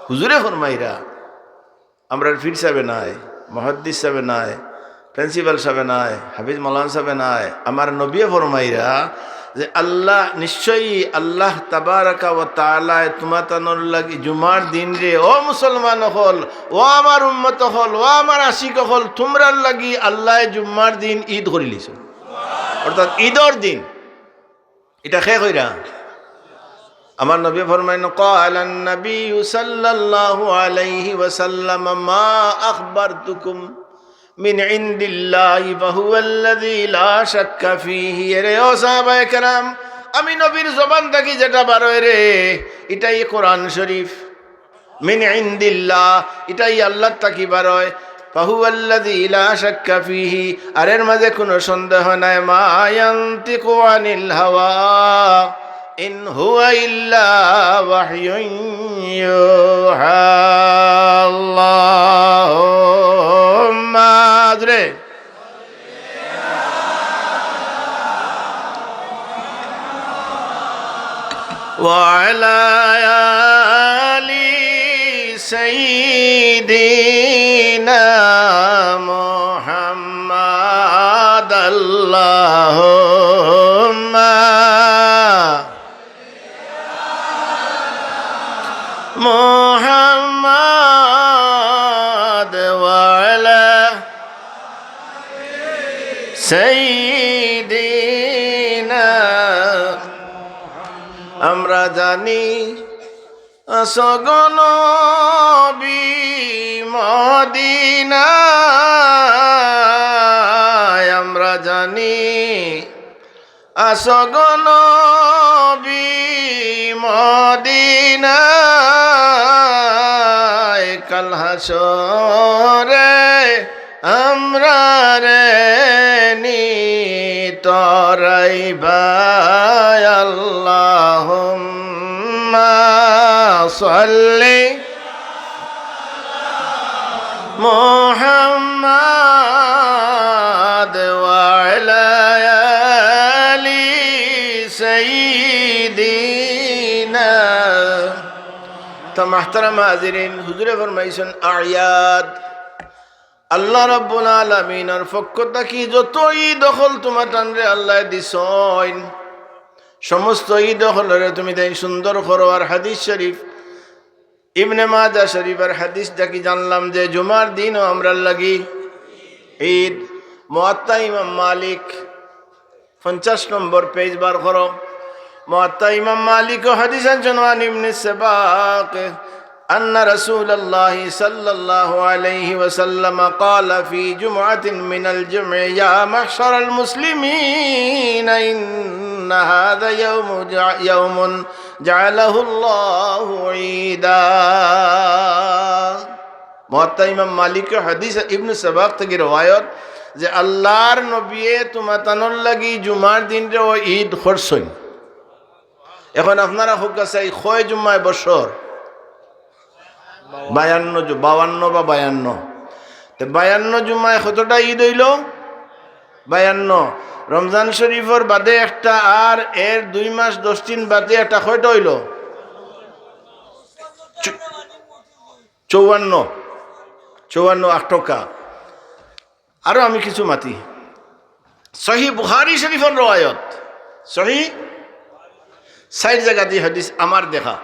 হুজুরে ফরমাইরা, আমরার পীর সাবে নায়, মুহাদ্দিস সাবে নায়, প্রিন্সিপাল সাবে নায়, হাফিজ মাওলানা সাবে নায়, আমার নবীয়ে ফরমাইরা যে আল্লাহ, নিশ্চয়ই আল্লাহ তাবারাকা ওয়া তাআলায় তুমাতানর লাগি জুমার দিনরে, ও মুসলমান অকল, ও আমার উম্মত অকল, ও আমার আশিক অকল, তুমরার লাগি আল্লায় জুমার দিন ঈদ করিলিছইন, অর্থাৎ ঈদর দিন। ইটা কে কইরা? আমার নবী ফরমাইন, قال النبي صلى الله عليه وسلم ما أخبرتكم من عند الله فهو الذي لا شك فيه। এরে ও সাহাবায়ে কেরাম, আমি নবীর জবান থাকি যেটা বার অয় রে, ইটাই কোরআন শরীফ। من عند الله, ইটাই আল্লাহর থাকি বার অয়। فهو الذي لا شك فيه, আর এর মাঝে কুনু সন্দেহ নাই। ما ينطق عن الهوى إن هو إلا وحي يوحى। اللهم, জোরে। وعلى آل سيدنا محمد اللهم محمد সাইয়্যিদিনা। আমরা জানি আছো গো নবী মদিনায়, আমরা জানি আছো গো নবী মদিনায়, কাল হাশরে আমরারে নি তরাইবা। আল্লাহুম্মা সাল্লি মুহাম্মাদ ওয়া আলা আলি সাইয়্যিদিনা। তো মুহতারাম হাজিরিন, হুজুরে ফরমাইছইন আয়াত, আল্লাহ রাব্বুল আলামিনর পক্ষ থাকি যত ঈদ অকল তুমাতানরে আল্লায় দিছইন, সমস্ত ঈদ অকলরে তুমি তাইন সুন্দর করো। আর হাদিস শরীফ, ইবনে মাজাহ শরীফর হাদিস থাকি জানলাম যে জুমার দিনও আমরার লাগি ঈদ। মুয়াত্তা ইমাম মালিক, পঞ্চাশ নম্বর পেজ বার করো। মুয়াত্তা ইমাম মালিকও হাদিস আনছইন, আন ইবনে সাবাক, أن رسول الله صلى الله عليه وسلم قال في جمعة من الجمع: يا معشر المسلمين، إن هذا يوم جع-، يوم جعله الله عيدا। মুয়াত্তা ইমাম মালিকর হাদিস, ইবনে সাবাক থাকি রেওয়ায়ত, যে আল্লাহর নবীয়ে তুমাতানর লাগি জুমার দিনরেও ঈদ করছইন। এখন আপনারা কউক্কা চাই, কয় জুম্মায় বছর? বায়ান্ন জু-, বায়ান্ন বা বায়ান্ন। তে বায়ান্ন জুম্মায় কতটা ঈদ অইলো? বায়ান্ন। রমজান শরীফর বাদে একটা, আর এর দুই মাস দশ দিন বাদে একটা, কয়টা অইলো? চু-, চৌয়ান্ন। চৌয়ান্ন, আট টকা। আরো আমি কিছু মাতি। সহিহ বুখারী শরীফর রেওয়ায়ত। সহিহ, চাইর জাগাত ই হাদিস আমার দেখা।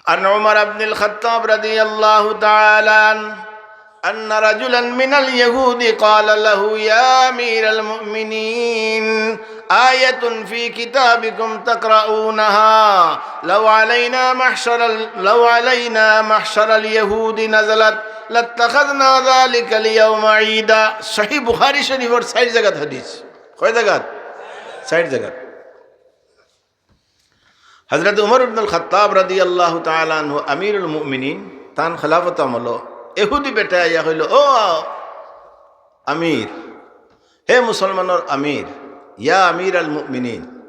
عن عمر بن الخطاب رضي الله تعالى عنه أن رجلا من اليهود قال له: يا أمير المؤمنين، آية في كتابكم تقرؤونها، لو علينا محشر ال-، لو علينا محشر اليهود نزلت، لاتخذنا ذلك اليوم عيدا। সহিহ বুখারী শরীফর চাইর জাগাত হাদিস। কয় জাগাত? চাইর জাগাত। হযরত উমর ইবনুল খাত্তাব রাদিয়াল্লাহু তাআলা আনহু আমিরুল মুমিনিন, তান খেলাফত আমলো এহুদি বেটা আইয়া কইলো, "ও আমির, হে মুসলমানর আমির, ইয়া আমিরাল মুমিনিন,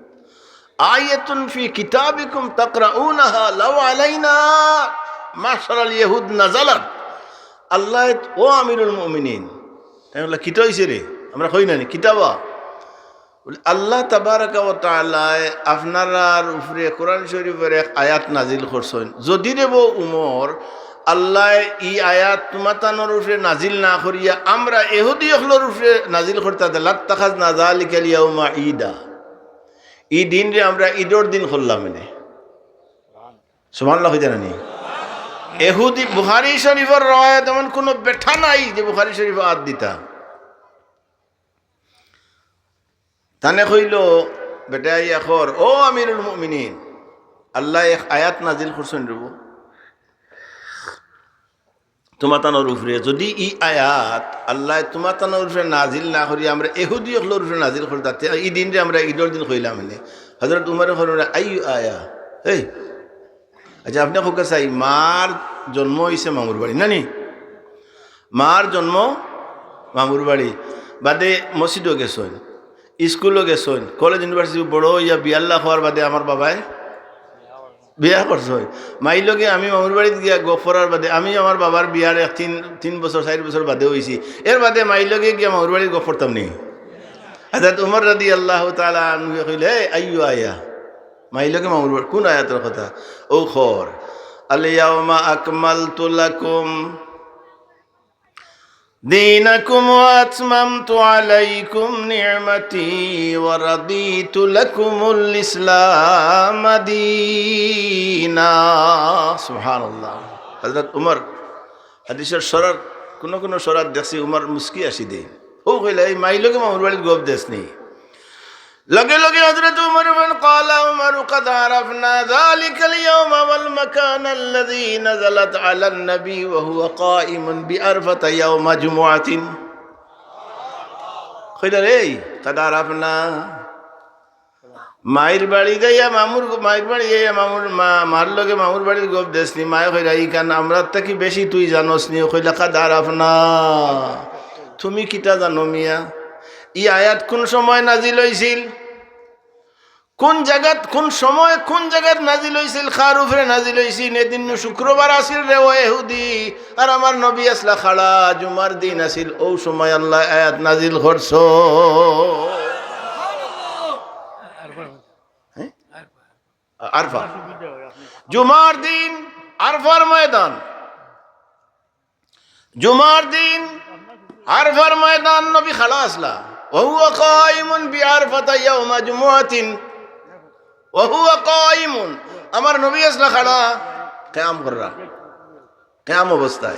আয়াতুন ফি কিতাবিকুম তাকরাউনাহা লাউ আলাইনা মাশারাল ইয়াহুদ নাজালাত।" আল্লাহ, ও আমিরুল মুমিনিন, তাইন কইলা, "কিতা অইছে রে?" আমরা কই না নি, "কিতা বা?" বলে, "আল্লাহ তাবারাকা ওয়া তাআলায় আপনারার উপরে কোরআন শরীফর এক আয়াত নাজিল করছইন। যদি রে বো উমর, আল্লায় ই আয়াত তুমাতানর উপরে নাজিল না করিয়া আমরা এহুদি অকলর উপরে নাজিল করতা, লাত্তাখাযনা যালিকাল ইয়াউমা ঈদা। ই দিনরে আমরা ঈদর দিন করলাম এনে।" সুবহানাল্লাহ কইতা না নি? এহুদি, বুখারী শরীফর রেওয়ায়াত এমন কুনু বেটা নাই যে বুখারী শরীফো আত দিতা। তানে কইলো, বেটায় আইয়া কর, "ও আমিরুল মুমিনিন, আল্লায় এক আয়াত নাজিল করছইন রে বো তুমাতানর উপরে। যদি ই আয়াত আল্লায় তুমাতানর উপরে নাজিল না করি আমরা এহুদি অকলর উপরে নাজিল করতা, তে ই দিনরে আমরা ঈদর দিন কইলাম এনে।" হযরত উমরে কইলা, "আইয়ু আয়া?" এই, আচ্ছা, আপনে কউক্কা চাই, মার জন্ম অইছে মামুর বাড়ি, না নি? মার জন্ম মামুর বাড়ি, বাদে মসজিদো গেছইন, স্কুলো গেছইন, কলেজ ইউনিভার্সিটি বড় অইয়া বিয়াল্লা অওয়ার বাদে আমার বাবায় বিয়া করছইন। মাইর লগে আমি মামুর বাড়িত গিয়া গফ করার বাদে, আমি আমার বাবার বিয়ার এক তিন, তিন বছর, চাইর বছর বাদে অইছি, এর বাদে মাইর লগে গিয়া মামুর বাড়িত গফ করতাম নি? হযরত উমর রাদিয়াল্লাহু তাআলা আনহু কইলে, "এই, আইয়ু আয়া?" মাইর লগে মামুর বাড়ি, কুন আয়াতর কথা? ও খর, "আল ইয়াউমা আকমালতু লাকুম দীনাকুম ওয়া আতমামতু আলাইকুম নি'মাতি ওয়া রাদিতু লাকুমুল ইসলাম দীনা।" সুবহানাল্লাহ। হযরত উমর, হাদিসর শরাত, কুনু কুনু শরাত দেখছি উমর মুস্কি আসি দেইন। ও কইলা, "এই মাইর লগে মামুর বাড়ির গপ দেসনি।" লগে লগে হযরত উমর বলেন, "قال عمر قد عرفنا ذلك اليوم والمكان الذي نزلت على النبي وهو قائم بعرفة يوم جمعة।" কইলা, "রে, قد عرفنا।" মাইর বাড়ি যাইয়া মামুর, মাইর বাড়ি যাইয়া মামুর, মা, মার লগে মামুর বাড়ির গপ দেসনি। মায়ে কইরা, "ইখান আমরার থাকি বেশি তুই জানোস নি।" ও কইলা, "قد عرفنا।" তুমি কিতা জানো মিয়া? ই আয়াত কোন সময় নাজিল অইছিল? কোন জাগাত, কোন সময়, কোন জাগাত নাজিল অইছিল? কার উপরে নাজিল অইছিল? এদিন শুক্রবার আছিল রে ও ইহুদি, আর আমার নবী আছলা খাড়া, জুমার দিন আছিল, ও সময় আল্লায় আয়াত নাজিল করছো। হ্যাঁ? আরফা। জুমার দিন আরফার ময়দান। জুমার দিন আরফার ময়দান নবী খাড়া আছলা। وهو قائم بعرفة يوم جمعة। وهو قائم। আমার নবী আছলা খাড়া, কিয়াম কররা। কিয়াম অবস্থায়।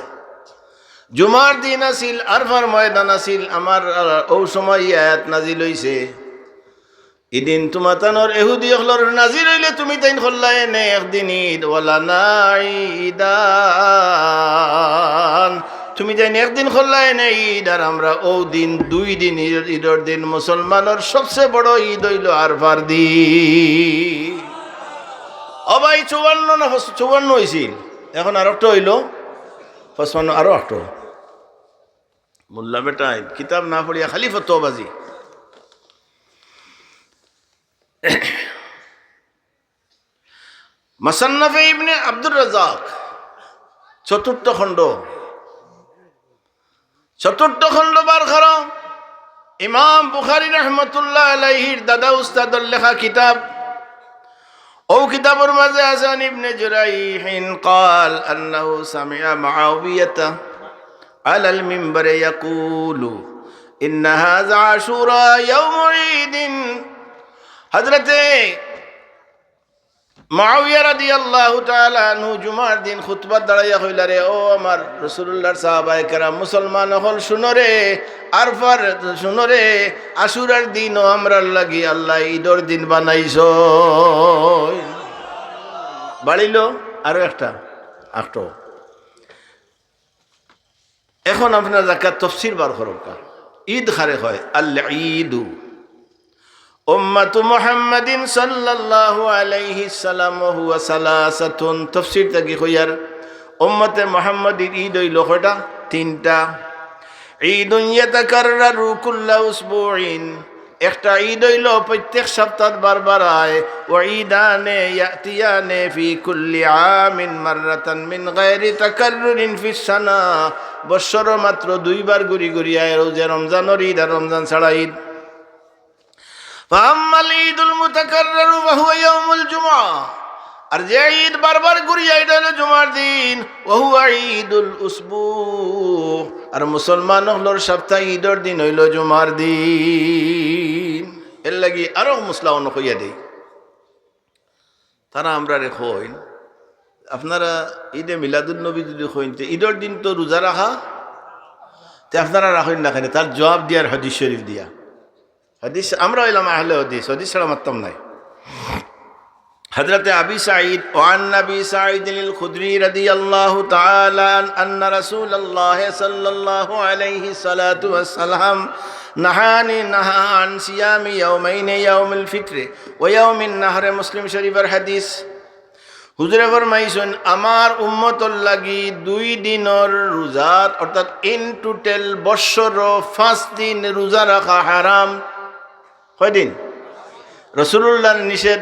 জুমার দিন আছিল, আরফার ময়দান আছিল, আমার, আহ, ও সময় ই আয়াত নাজিল অইছে। ইদিন তুমাতানর এহুদি অকলর নাজিল অইলে তুমি তাইন করলায় নে একদিন ঈদ, ولنا عيدان। তুমি তাইন একদিন করলায় নে ঈদ, আর আমরা ও দিন দুই দিন ঈদ, ঈদর দিন মুসলমানর সবচে বড় ঈদ অইলো আরফার দিন। ও ভাই, চুয়ান্ন না পঁচ-, চুয়ান্ন অইছিল, এখন আরোকটা অইলো পঁচপান্ন, আরো একটা। মোল্লা বেটায় কিতাব না পড়িয়া খালি ফতোয়াবাজি। মুসান্নাফে ইবনে আব্দুর রাজ্জাক, চতুর্থ খণ্ড, চতুর্থ খণ্ড বার করো, ইমাম বুখারী রহমতুল্লাহ আলাইহির দাদা উস্তাদর লেখা কিতাব। ও কিতাবর মাঝে আছে, عن ابن جريح قال أنه سمع معاوية على المنبر يقول إن هذا عاشوراء يوم عيد। হযরতে মুআবিয়া রাদিয়াল্লাহু তাআলা আনহু জুমার দিন খুতবাত দাঁড়াইয়া কইলা, "রে, ও আমার রাসূলুল্লাহর সাহাবায়ে কেরাম, মুসলমান অকল, শুনো রে, আরফার, শুনো রে, আশুরার দিনও আমরার লাগি আল্লায় ঈদর দিন বানাইছইন।" বাড়িলো আরো একটা, আটো। এখন আপনারা যাক্কা তফসির বার করউক্কা। ঈদ কারে কয়? আল ঈদু উম্মাতু মুহাম্মাদিন সাল্লাল্লাহু আলাইহি সাল্লাম ওয়া হুয়া সালাসাতুন। তফসির থাকি কইয়ার, উম্মতে মুহাম্মাদির ঈদ অইলো কয়টা? তিনটা। ঈদুন ইয়াতাকাররারু কুল্লা উসবুইন, একটা ঈদ অইলো প্রত্যেক সপ্তাহত বারবার আয়। ওয়া ঈদানে ইয়াতিয়ানে ফি কুল্লি আমিন মাররাতান মিন গায়রি তাকাররুরিন ফিস সানা, বৎসরো মাত্র দুইবার ঘুরি ঘুরি আয়, রোজা রমজানর ঈদ আর রমজান ছাড়া ঈদ। ফাআম্মাল ঈদুল মুতাকাররারু ফাহুয়া ইয়াউমুল জুমআ, আর যে ঈদ বারবার ঘুরি আয়, ইটা অইলো জুমার দিন। ওয়া হুয়া ঈদুল উসবু, আর মুসলমান অকলর সপ্তাহ ঈদর দিন অইলো জুমার দিন। এরলাগি আরো মসলা অনো কইয়া দেই। তারা আমরারে কইন, "আপনারা ঈদে মিলাদুন নবী যুদি কইন, তে ঈদর দিন তো রোজা রাখা, তে আপনারা রাখইন না কেনে?" তার জুয়াব দিয়ার হাদিস শরিফ দিয়া। হাদিস, আমরা অইলাম আহলে হাদিস, হাদিস ছাড়া মাততাম নায়। হযরতে আবি সাঈদ, ওয়া আন আবি সাঈদিন আল খুদরি রাদিয়াল্লাহু তাআলা আন, আন্না রাসূলুল্লাহ সাল্লাল্লাহু আলাইহি সালাতু ওয়াস সালাম নাহানি নাহা আন সিয়ামি ইয়াউমাইনি ইয়াউমুল ফিতরি ওয়া ইয়াউমিন নাহরি, মুসলিম শরিফর হাদিস। হুজুরে ফরমাইছইন, "আমার উম্মতর লাগি দুই দিনর রোজাত, অর্থাৎ in total বৎসরো পাঁচ দিন রোজা রাখা হারাম।" কয় দিন? রাসূলুল্লাহর নিষেধ।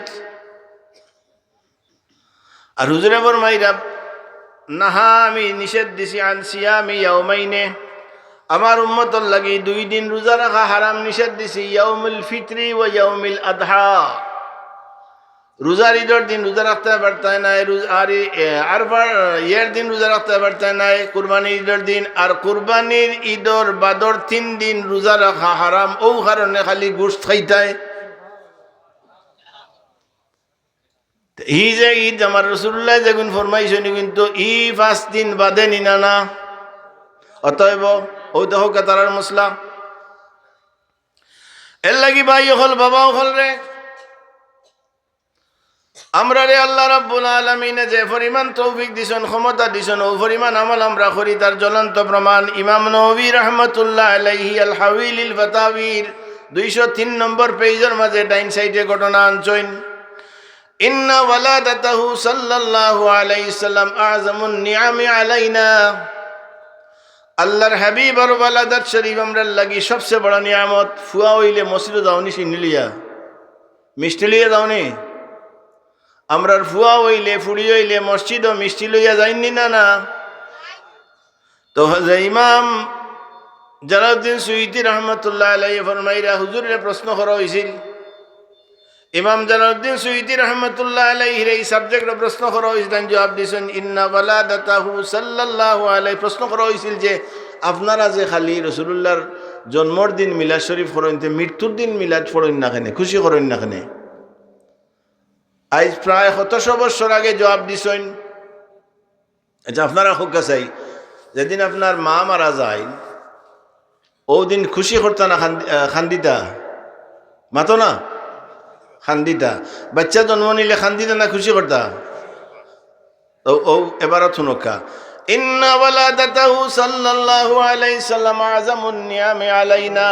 আর হুজুরে ফরমাইরা, "নাহা, আমি নিষেধ দিছি, আন সিয়ামি ইয়াউমাইনে, আমার উম্মতর লাগি দুই দিন রোজা রাখা হারাম নিষেধ দিছি, ইয়াউমুল ফিতরি ওয়া ইয়াউমিল আদহা।" রোজার ঈদর দিন রোজা রাখতায় পারতায় নায়, রোজ-, আর ই-, এ, আরফার ইয়ের দিন রোজা রাখতায় পারতায় নায়, কুরবানির ঈদর দিন, আর কুরবানির ঈদর বাদর তিন দিন রোজা রাখা হারাম, অউ কারণে খালি গোশত খাইতায়। তে ই যে ঈদ আমার রাসূলুল্লাহ যেগুন ফরমাইছইন, কিন্তু ই পাঁচ দিন বাদে নি না, না। অতএব, অউ দেখউক্কা তারার মসলা। এর লাগি ভাই অকল, বাবা অকল রে, আমরারে আল্লাহ রাব্বুল আলামিনে যে পরিমাণ তৌফিক দিছইন, ক্ষমতা দিছইন, অউ পরিমাণ আমল আমরা করি, তার জ্বলন্ত প্রমাণ ইমাম নববী রহমতুল্লাহ আলাইহি আল হাউই লিল ফাতাওয়ার দুইশো তিন নম্বর পেজর মাঝে ডাইন সাইডে ঘটনা আনছইন। ইন্না ওয়ালাদাতাহু সাল্লাল্লাহু আলাইহি সাল্লাম আ'জামুন নিয়ামি আলাইনা। আল্লাহর হাবিবর ওয়ালাদাত শরীফ আমরার লাগি সবচে বড় নিয়ামত। ফুয়া অইলে মসজিদো যাওনি শিন্নি লইয়া, মিষ্টি লইয়া যাওনি? আমরার ফুয়া অইলে, ফুড়ি অইলে মসজিদো মিষ্টি লইয়া যাইননি না, না? তো হযরত ইমাম জালালউদ্দিন সুয়ুতী রহমতুল্লাহ আলাইহি ফরমাইরা, হুজুররে প্রশ্ন করা অইছিল। ইমাম জালালউদ্দিন সুয়ুতী রহমতুল্লাহ আলাইহিরে এই সাবজেক্টো প্রশ্ন করা অইছিল, তাইন জবাব দিছইন, ইন্না ওয়ালাদাতাহু সাল্লাল্লাহু আলাইহি। প্রশ্ন করা অইছিল যে, আপনারা যে খালি রাসুলুল্লাহর জন্মর দিন মিলাদ শরীফ করইন, তে মৃত্যুর দিন মিলাদ পড়ইন না কেনে, খুশি করইন না কেনে? আইজ প্রায় কতশো বছর আগে জবাব দিছইন। আচ্ছা, আপনারা কউক্কা চাই, যেদিন আপনার মা মারা যায়, অউ দিন খুশি করতা না কান্দি-, আহ, কান্দিতা? মাতো না? কান্দিতা। বাচ্চা জন্ম নিলে কান্দিতা না খুশি করতা? অউ, অউ, এবারও হুনউক্কা। ইন্না ওয়ালাদাতাহু সাল্লাল্লাহু আলাইহি সাল্লাম আ'জামুন নিয়ামি আলাইনা।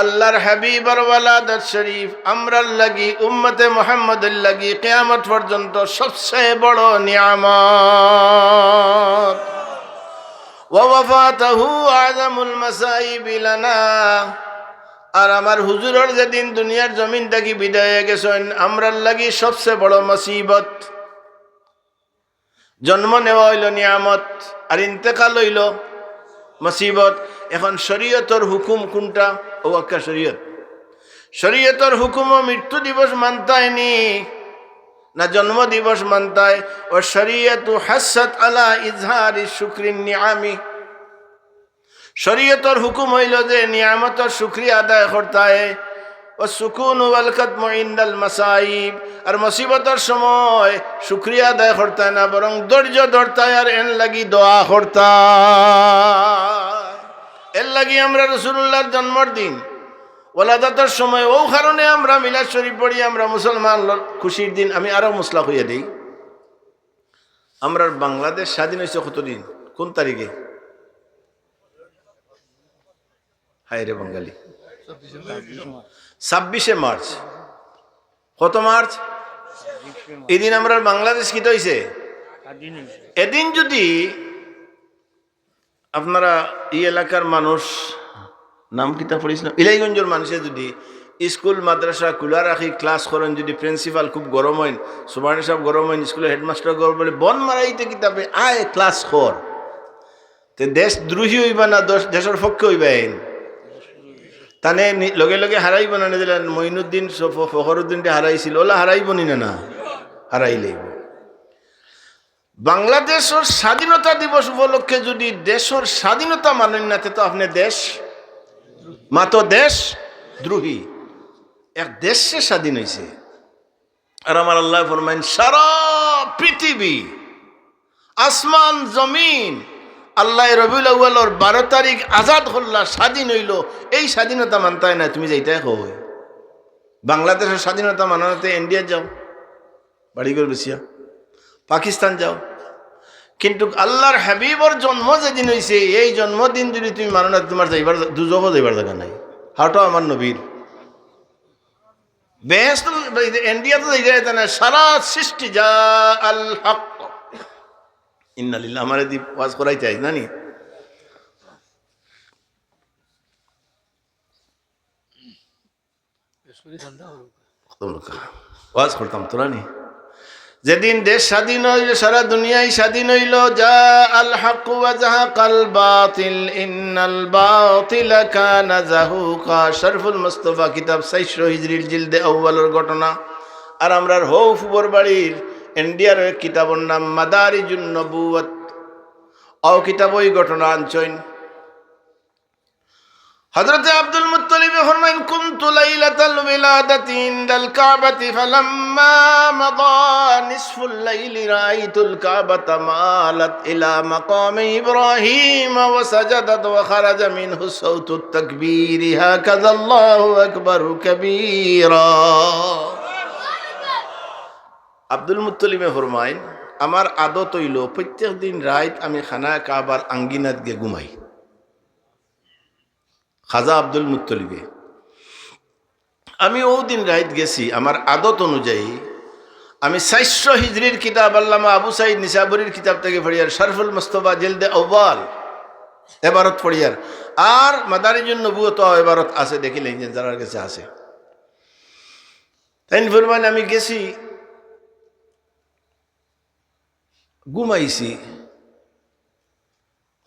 আল্লাহর হাবিবর ওয়ালাদাত শরীফ আমরার লাগি, উম্মতে মুহাম্মদর লাগি কিয়ামত পর্যন্ত সবচে বড় নিয়ামত। ওয়া ওয়াফাতাহু আ'জামুল মাসাইবি লানা। আর আমার হুজুরর যেদিন দুনিয়ার জমিন থাকি বিদায় অইয়া গেছইন, আমরার লাগি সবচে বড় মুসিবত। জন্ম নেওয়া অইলো নিয়ামত, আর ইন্তেকাল অইলো মুসিবত। এখন শরীয়তর হুকুম কুনটা? অউ আক্কা শরীয়ত। শরীয়তর হুকুমো মৃত্যু দিবস মানতায় নি, না জন্ম দিবস মানতায়? ওয়াশ শরিয়াতু হাসসাত আলা ইজহারি শুকরিন নিয়ামি। শরীয়তর হুকুম অইলো যে নিয়ামতর শুকরিয়া আদায় করতায়। ওয়াস সুকুনু ওয়াল কাদমু ইনদাল মাসাইব, আর মুসিবতর সময় শুকরিয়া আদায় করতায় না, বরং ধৈর্য ধরতায় আর এন লাগি দোয়া করতায়। এর লাগি আমরা রাসুলুল্লাহর জন্মর দিন, ওয়ালাদাতর সময়, অউ কারণে আমরা মিলাদ শরীফ পড়ি, আমরা মুসলমান ল-, খুশির দিন। আমি আরো মসলা কইয়া দেই, আমরার বাংলাদেশ স্বাধীন অইছে কতদিন, কুন তারিখে? হায় রে বাঙালি, ছাব্বিশে মার্চ। কত মার্চ? এদিন আমরার বাংলাদেশ কিতা অইছে? এদিন যুদি আপনারা ই এলাকার মানুষ, নাম কিতা পড়ছিলাম, ইলাইগঞ্জর মানুষে যুদি স্কুল মাদ্রাসা খুলা রাখি ক্লাস করইন, যুদি প্রিন্সিপাল খুব গরম অইন, সুবহানী সাব গরম অইন, স্কুলর হেডমাস্টার গরম অইলে, বন মারাইতে কিতাবে আয় ক্লাস কর। তে দেশদ্রোহী অইবা না, দশ-, দেশর পক্ষে অইবা এইন? তানে নি-, লগে লগে হারাইবো না, নিজে মঈনুদ্দিন, স-, ফ-, ফখরুদ্দিনরে হারাইছিল, অলা হারাইবো নি না, না? হারাইলাইবো। বাংলাদেশর স্বাধীনতা দিবস উপলক্ষে যুদি দেশর স্বাধীনতা মানইন না, তে তো আপনে দেশ, মাতো দেশদ্রোহী। এক দেশে স্বাধীন অইছে। আর আমার আল্লায় ফরমাইন, সারা পৃথিবী, আসমান জমিন, আল্লায় রবিউল আউয়ালর বারো তারিখ আজাদ করলা, স্বাধীন অইলো, এই স্বাধীনতা মানতায় না, তুমি যাইতায় কই? বাংলাদেশর স্বাধীনতা মানো না তে ইন্ডিয়াত যাও, বাড়ি ঘর বেচিয়া, পাকিস্তান যাও। কিন্তু আল্লাহর হাবিবর জন্ম যেদিন অইছে, এই জন্মদিন যুদি তুমি মানো না, তুমার যাইবার জা-, দুজখো যাইবার জাগা নাই। হাঁটো আমার নবীর। বেহেশত, ইন্ডিয়া তো যাইতে যাইতে না, সারা সৃষ্টি জা আল হক। ইন্না লিল্লাহ, আমারে দি ওয়াজ করাইতে আইস না নি? ওয়াজ করতাম তোরা নি। যেদিন দেশ স্বাধীন অইলো, সারা দুনিয়াই স্বাধীন অইলো, জা আল হক ওয়া জাহাকাল বাতিল, ইন্নাল বাতিলা কানা জাহুকা। শরফুল মুস্তফা কিতাব, চাইরশো হিজরির জিলদে আউয়ালর ঘটনা। আর আমরার হউ ফুবর বাড়ির ইন্ডিয়ার এক কিতাবর নাম মাদারিজুন নবুওয়াত। অউ কিতাবো ই ঘটনা আনছইন। হযরতে আব্দুল মুত্তালিবে ফরমাইন, "কুনতু লাইলাতাল বিলাদাতি ইনদাল কাবাতি ফালাম্মা মাদা নিসফুল লাইলি রাআইতুল কাবাতা মালাত ইলা মাকামি ইব্রাহিম ওয়া সাজাদাত ওয়া খারাজা মিনহু সাউতুত তাকবীরি হাকাযা আল্লাহু আকবারু কাবীরা।" আব্দুল মুত্তালিবে ফরমাইন, "আমার আদত অইলো প্রত্যেক দিন রাইত আমি খানায়ে কাবার আঙ্গিনাত গিয়া ঘুমাই।" খাজা আব্দুল মুত্তালিবে, আমি অউ দিন রাইত গেছি, আমার আদত অনুযায়ী আমি চাইরশো হিজরির কিতাব আল্লামা আবু সাইদ নিসাবুরির কিতাব থাকি পড়িয়ার, শরফুল মুস্তফা জিলদে আউয়াল এবারত পড়িয়ার, আর মাদারিজুন নবুয়ত এবারত আছে, দেখিলে ইঞ্জিন যারার গেছে আছে। তাইন ফরমাইন, আমি গেছি, ঘুমাইছি,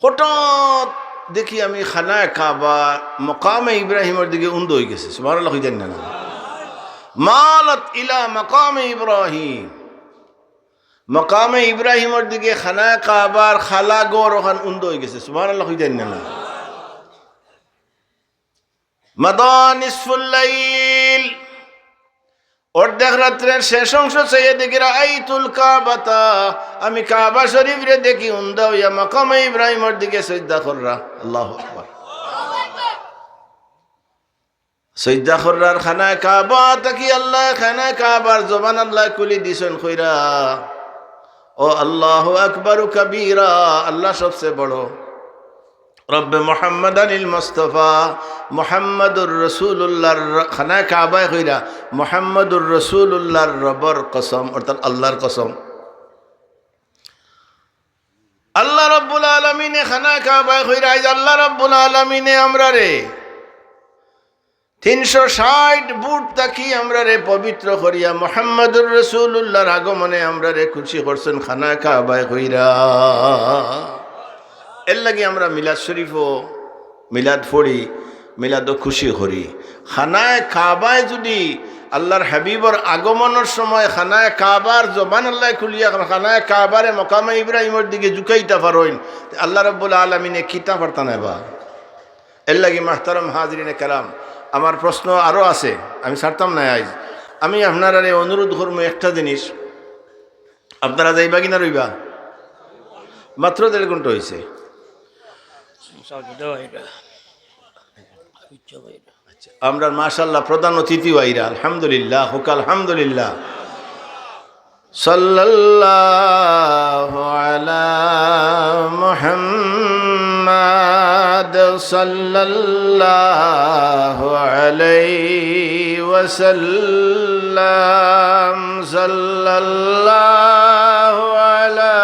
হঠাৎ দেখি আমি খানায়ে কাবা মকামে ইব্রাহিমর দিকে উন্দা অইগেছে। সুবহানাল্লাহ কইতাম না, না? মালাত ইলা মাকামে ইব্রাহিম, মকামে ইব্রাহিমর দিকে খানায়ে কাবার খালা ঘর অখান উন্দা অইগেছে। সুবহানাল্লাহ কইতাম না, না? মাদা নিসফুল লাইল, অর্ধেক রাত্রের শেষ অংশ চাইয়া দেখি রাআইতুল কাবাতা, আমি কাবা শরীফরে দেখি উন্দা অইয়া মাকামে ইব্রাহিমর দিকে সইজদা কররা। আল্লাহু আকবার। সইজদা কররার খানায়ে কাবা থাকি আল্লায় খানায়ে কাবার জবান আল্লায় খুলি দিছইন কইরা, ও আল্লাহু আকবারু কাবীরা, আল্লাহ সবচেয়ে বড়। রব্বে মুহাম্মাদানিল মুস্তাফা, মুহাম্মাদুর রাসূলুল্লাহর র-, খানায়ে কাবায় কইরা, মুহাম্মাদুর রাসূলুল্লাহর রবর কসম, অর্থাৎ আল্লাহর কসম। আল্লাহ রাব্বুল আলামিনে খানায়ে কাবায় কইরা, আইজ আল্লাহ রাব্বুল আলামিনে আমরারে তিনশো ষাইট বুট থাকি আমরারে পবিত্র করিয়া মুহাম্মাদুর রাসূলুল্লাহর আগমনে আমরারে খুশি করছইন খানায়ে কাবায় কইরা। এর লাগি আমরা মিলাদ শরীফও মিলাদ পড়ি, মিলাদও খুশি করি। খানায়ে কাবায় যদি আল্লাহর হাবিবর আগমনর সময় খানায়ে কাবার জবান আল্লায় খুলিয়া খানায়ে কাবারে মকামে ইব্রাহিমর দিকে ঝুকাইতা পারইন, তে আল্লাহ রাব্বুল আলামিনে কিতা পারতা নায় বা? এর লাগি মাহতারাম হাজিরিনে কেরাম, আমার প্রশ্ন আরও আছে, আমি ছাড়তাম না আইজ। আমি আপনারারে অনুরোধ করমু একটা জিনিস, আপনারা যাইবা কি না রইবা? মাত্র দেড় ঘন্টা অইছে। আচ্ছা, আমরার মাশাআল্লাহ প্রধান অতিথি আইরা, আলহামদুলিল্লাহ, হোক আলহামদুলিল্লাহ। সাল্লাল্লাহু আলা মুহাম্মাদ, সাল্লাল্লাহু আলাইহি ওয়াসাল্লাম, সাল্লাল্লাহু আলা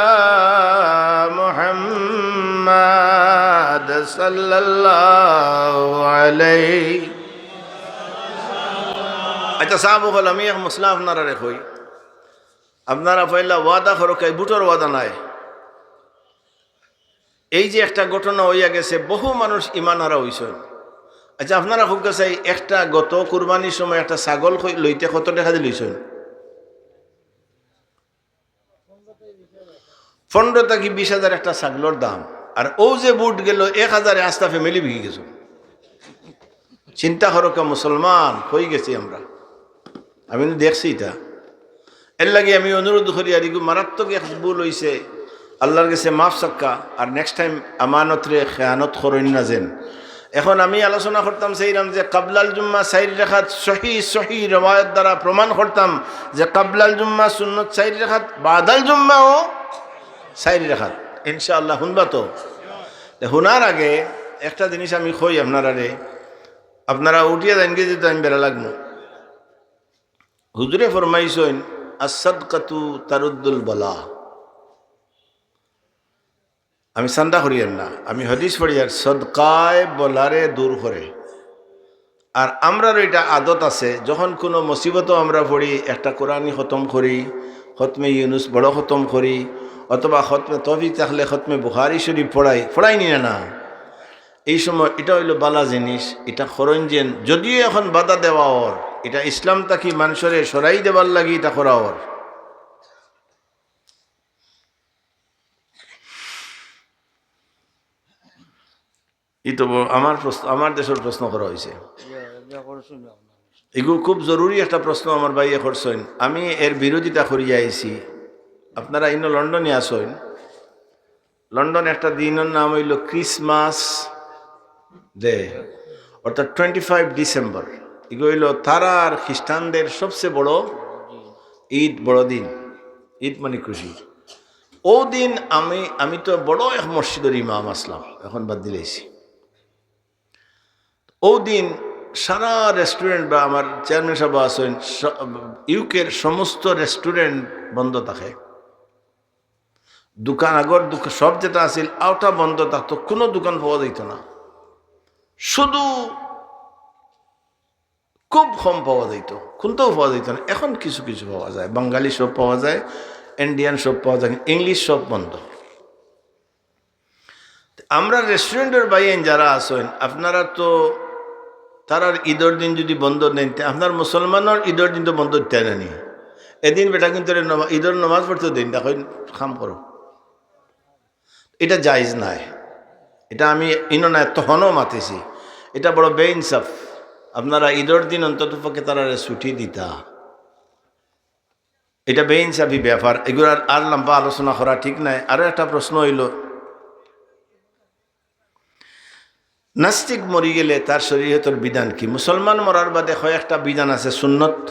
মুহাম্মাদ, সাল্লাল্লাহু আলাইহি। আচ্ছা, সাব অকল, আমি এক মাসলা আপনারারে কই। আপনারা পয়লা ওয়াদা করো, কাই বুটর ওয়াদা নায়। এই যে একটা ঘটনা অইয়া গেছে, বহু মানুষ ইমান হারা অইছইন। আচ্ছা, আপনারা কউক্কা চাই, একটা গত কুরবানির সময় একটা ছাগল কই-, লইতে কত টেকা দি লইছইন? পনরো থাকি বিশ হাজার একটা ছাগলর দাম। আর অউ যে বুট গেল, এক হাজারে আস্তা family বিকি গেছে। চিন্তা করো কা মুসলমান, কই গেছি আমরা? আমি কিন্তু দেখছি ইটা। এর লাগি আমি অনুরোধ করি, আর ইগু মারাত্মক এক ভুল অইছে, আল্লাহর গেছে মাফ চাউক্কা, আর next time আমানতরে খেয়ানত করইন না যেন। এখন আমি আলোচনা করতাম চাইরাম যে কাবলাল জুম্মা চাইর রাকাত, সহি, সহি রেওয়ায়ত দ্বারা প্রমাণ করতাম যে কাবলাল জুম্মা সুন্নত চাইর রাকাত, বাদাল জুম্মাও চাইর রাকাত। ইনশাআল্লাহ হুনবা তো? তে হুনার আগে একটা জিনিস আমি কই আপনারারে, আপনারা উঠিয়া যাইন গি, যেহেতু আমি বেড়া লাগমু। হুজুরে ফরমাইছইন, "আস-সাদকাতু তারুদ্দুল বালা।" আমি চান্দা করিয়ার না, আমি হাদিস পড়িয়ার, সদকায় বলারে দূর করে। আর আমরারও ইটা আদত আছে, যখন কুনু মুসিবতো আমরা পড়ি, একটা কোরআনি খতম করি, খতমে ইউনুস বড় খতম করি, অথবা খতমে তৌফিক থাকলে খতমে বুখারী শরীফ পড়াই, পড়াইনি না, না? এই সময় ইটা অইলো বালা জিনিস, ইটা করইন যেন, যদিও এখন বাধা দেওয়া অর, ইটা ইসলাম থাকি মানষরে সরাই দেবার লাগি ইটা করা অর। ই তো ব-, আমার প্রশ্ন, আমার দেশর প্রশ্ন করা অইছে। ইগু খুব জরুরি একটা প্রশ্ন আমার ভাইয়ে করছইন, আমি এর বিরোধিতা করিয়া আইছি। আপনারা ইনো লন্ডনে আছইন, লন্ডন একটা দিনর নাম অইলো Christmas Day, অর্থাৎ twenty five December। ইগু অইলো তারা আর খ্রিস্টানদের সবচেয়ে বড় ঈদ, বড় দিন, ঈদ মানে খুশি। ও দিন আমি, আমি তো বড় এক মসজিদর ইমাম আছলাম, এখন বাদ দিলাইছি। ও দিন সারা রেস্টুরেন্ট বা আমার চেয়ারম্যান সাহেব আছইন, স-, ইউকের সমস্ত রেস্টুরেন্ট বন্ধ থাকে। দোকান, আগর দোকান, সব যেটা আছিল, ওটা বন্ধ থাকতো, কোনো দোকান পাওয়া যাইতো না, শুধু খুব কম পাওয়া যাইতো, কোনটাও পাওয়া যাইতো না। এখন কিছু কিছু পাওয়া যায়, বাঙালি শপ পাওয়া যায়, ইন্ডিয়ান শপ পাওয়া যায়, ইংলিশ শপ বন্ধ। আমরা রেস্টুরেন্টর ভাইয়াইন যারা আছইন, আপনারা তো তারার ঈদর দিন যদি বন্ধ নেন, তে আপনার মুসলমানর ঈদর দিন তো বন্ধ দিতে না নি? এদিন বেটা কিন্তু রে নমা-, ঈদর নমাজ পড়তে দিন না, কইন কাম করো। এটা জায়েজ নাই। এটা আমি ইনো না, তখনও মাতিছি, এটা বড় বেইনসাফ। আপনারা ঈদর দিন অন্তত পক্ষে তারারে ছুটি দিতা। এটা বেইনসাফি ব্যাপার, এগুলার আর লম্বা আলোচনা করা ঠিক নাই। আরো একটা প্রশ্ন অইলো, নাস্তিক মরি গেলে তার শরীয়তর বিধান কি? মুসলমান মরার বাদে কয়েকটা বিধান আছে সুন্নত।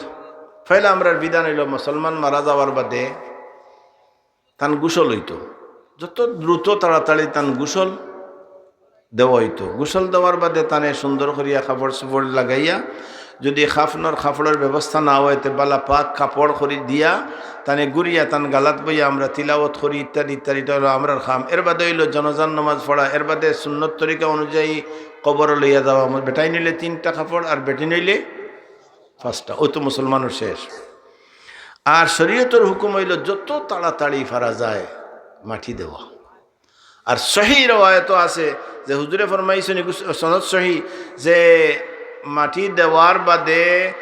পয়লা আমরার বিধান অইলো মুসলমান মারা যাওয়ার বাদে তান গোসল অইতো, যত দ্রুত তাড়াতাড়ি তান গোসল দেওয়া অইতো। গোসল দেওয়ার বাদে তানে সুন্দর করিয়া কাপড় চোপড় লাগাইয়া, যদি কাফনর কাপড়র ব্যবস্থা না অয়, তে বালা পাক কাপড় করি দিয়া তানে গুরিয়া তান গালাত বইয়া আমরা তিলাওয়াত করি ইত্যাদি ইত্যাদি। এটা অইলো আমরার কাম। এর বাদে অইলো জানাজার নামাজ পড়া, এর বাদে সুন্নত তরিকা অনুযায়ী কবর লইয়া যাওয়া। বেটাইন অইলে তিনটা কাপড় আর বেটিন অইলে পাঁচটা, অউ তো মুসলমানর শেষ। আর শরীয়তর হুকুম অইলো যত তাড়াতাড়ি পারা যায় মাটি দেওয়া। আর সহি রওয়ায়তও আছে যে হুজুরে ফরমাইছইন, এগু সনদ সহি, যে মাটি দেওয়ার বাদে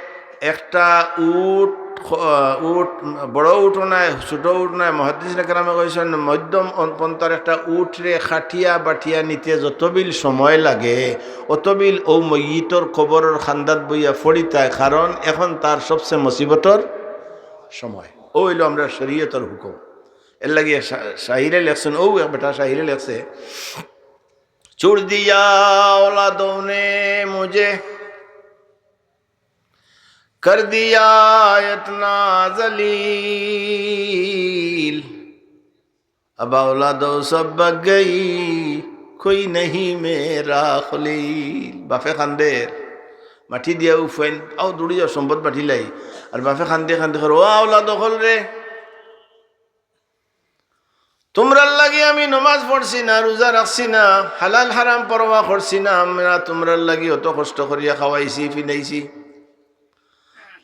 একটা উট, খ-, উট, বড় উটও নায়, ছোট উট নায়, মুহাদ্দিসিনে কেরামে কইছইন, মধ্যম অন-, পন্থার একটা উটরে কাটিয়া বাটিয়া নিতে যতবিল সময় লাগে, অতবিল অউ মইয়িতর কবরর কান্দাত বইয়া পড়িতায়, কারণ এখন তার সবচেয়ে মুসিবতর সময়। অউ অইলো আমরার শরীয়তর হুকুম। এর লাগি শা-, শাইরে লেখছইন, অউ এক বেটা শাইরে লেখছে, "چھوڑ دیا اولادوں نے مجھے، کر دیا اتنا ذلیل، اب اولادوں سب بھگ گئی، کوئی نہیں میرا خلیل۔" বাপে কান্দের, মাটি দিয়া উফেন, আও দৌড়ি যাও সম্পদ মাটি লাই। আর বাপে কান্দে কান্দে কর, "ও আওলাদ অকল রে, তুমরার লাগি আমি নমাজ পড়ছি না, রোজা রাখছি না, হালাল হারাম পরোয়া করছি না, আমরা তুমরার লাগি অত কষ্ট করিয়া খাওয়াইছি, পিনাইছি।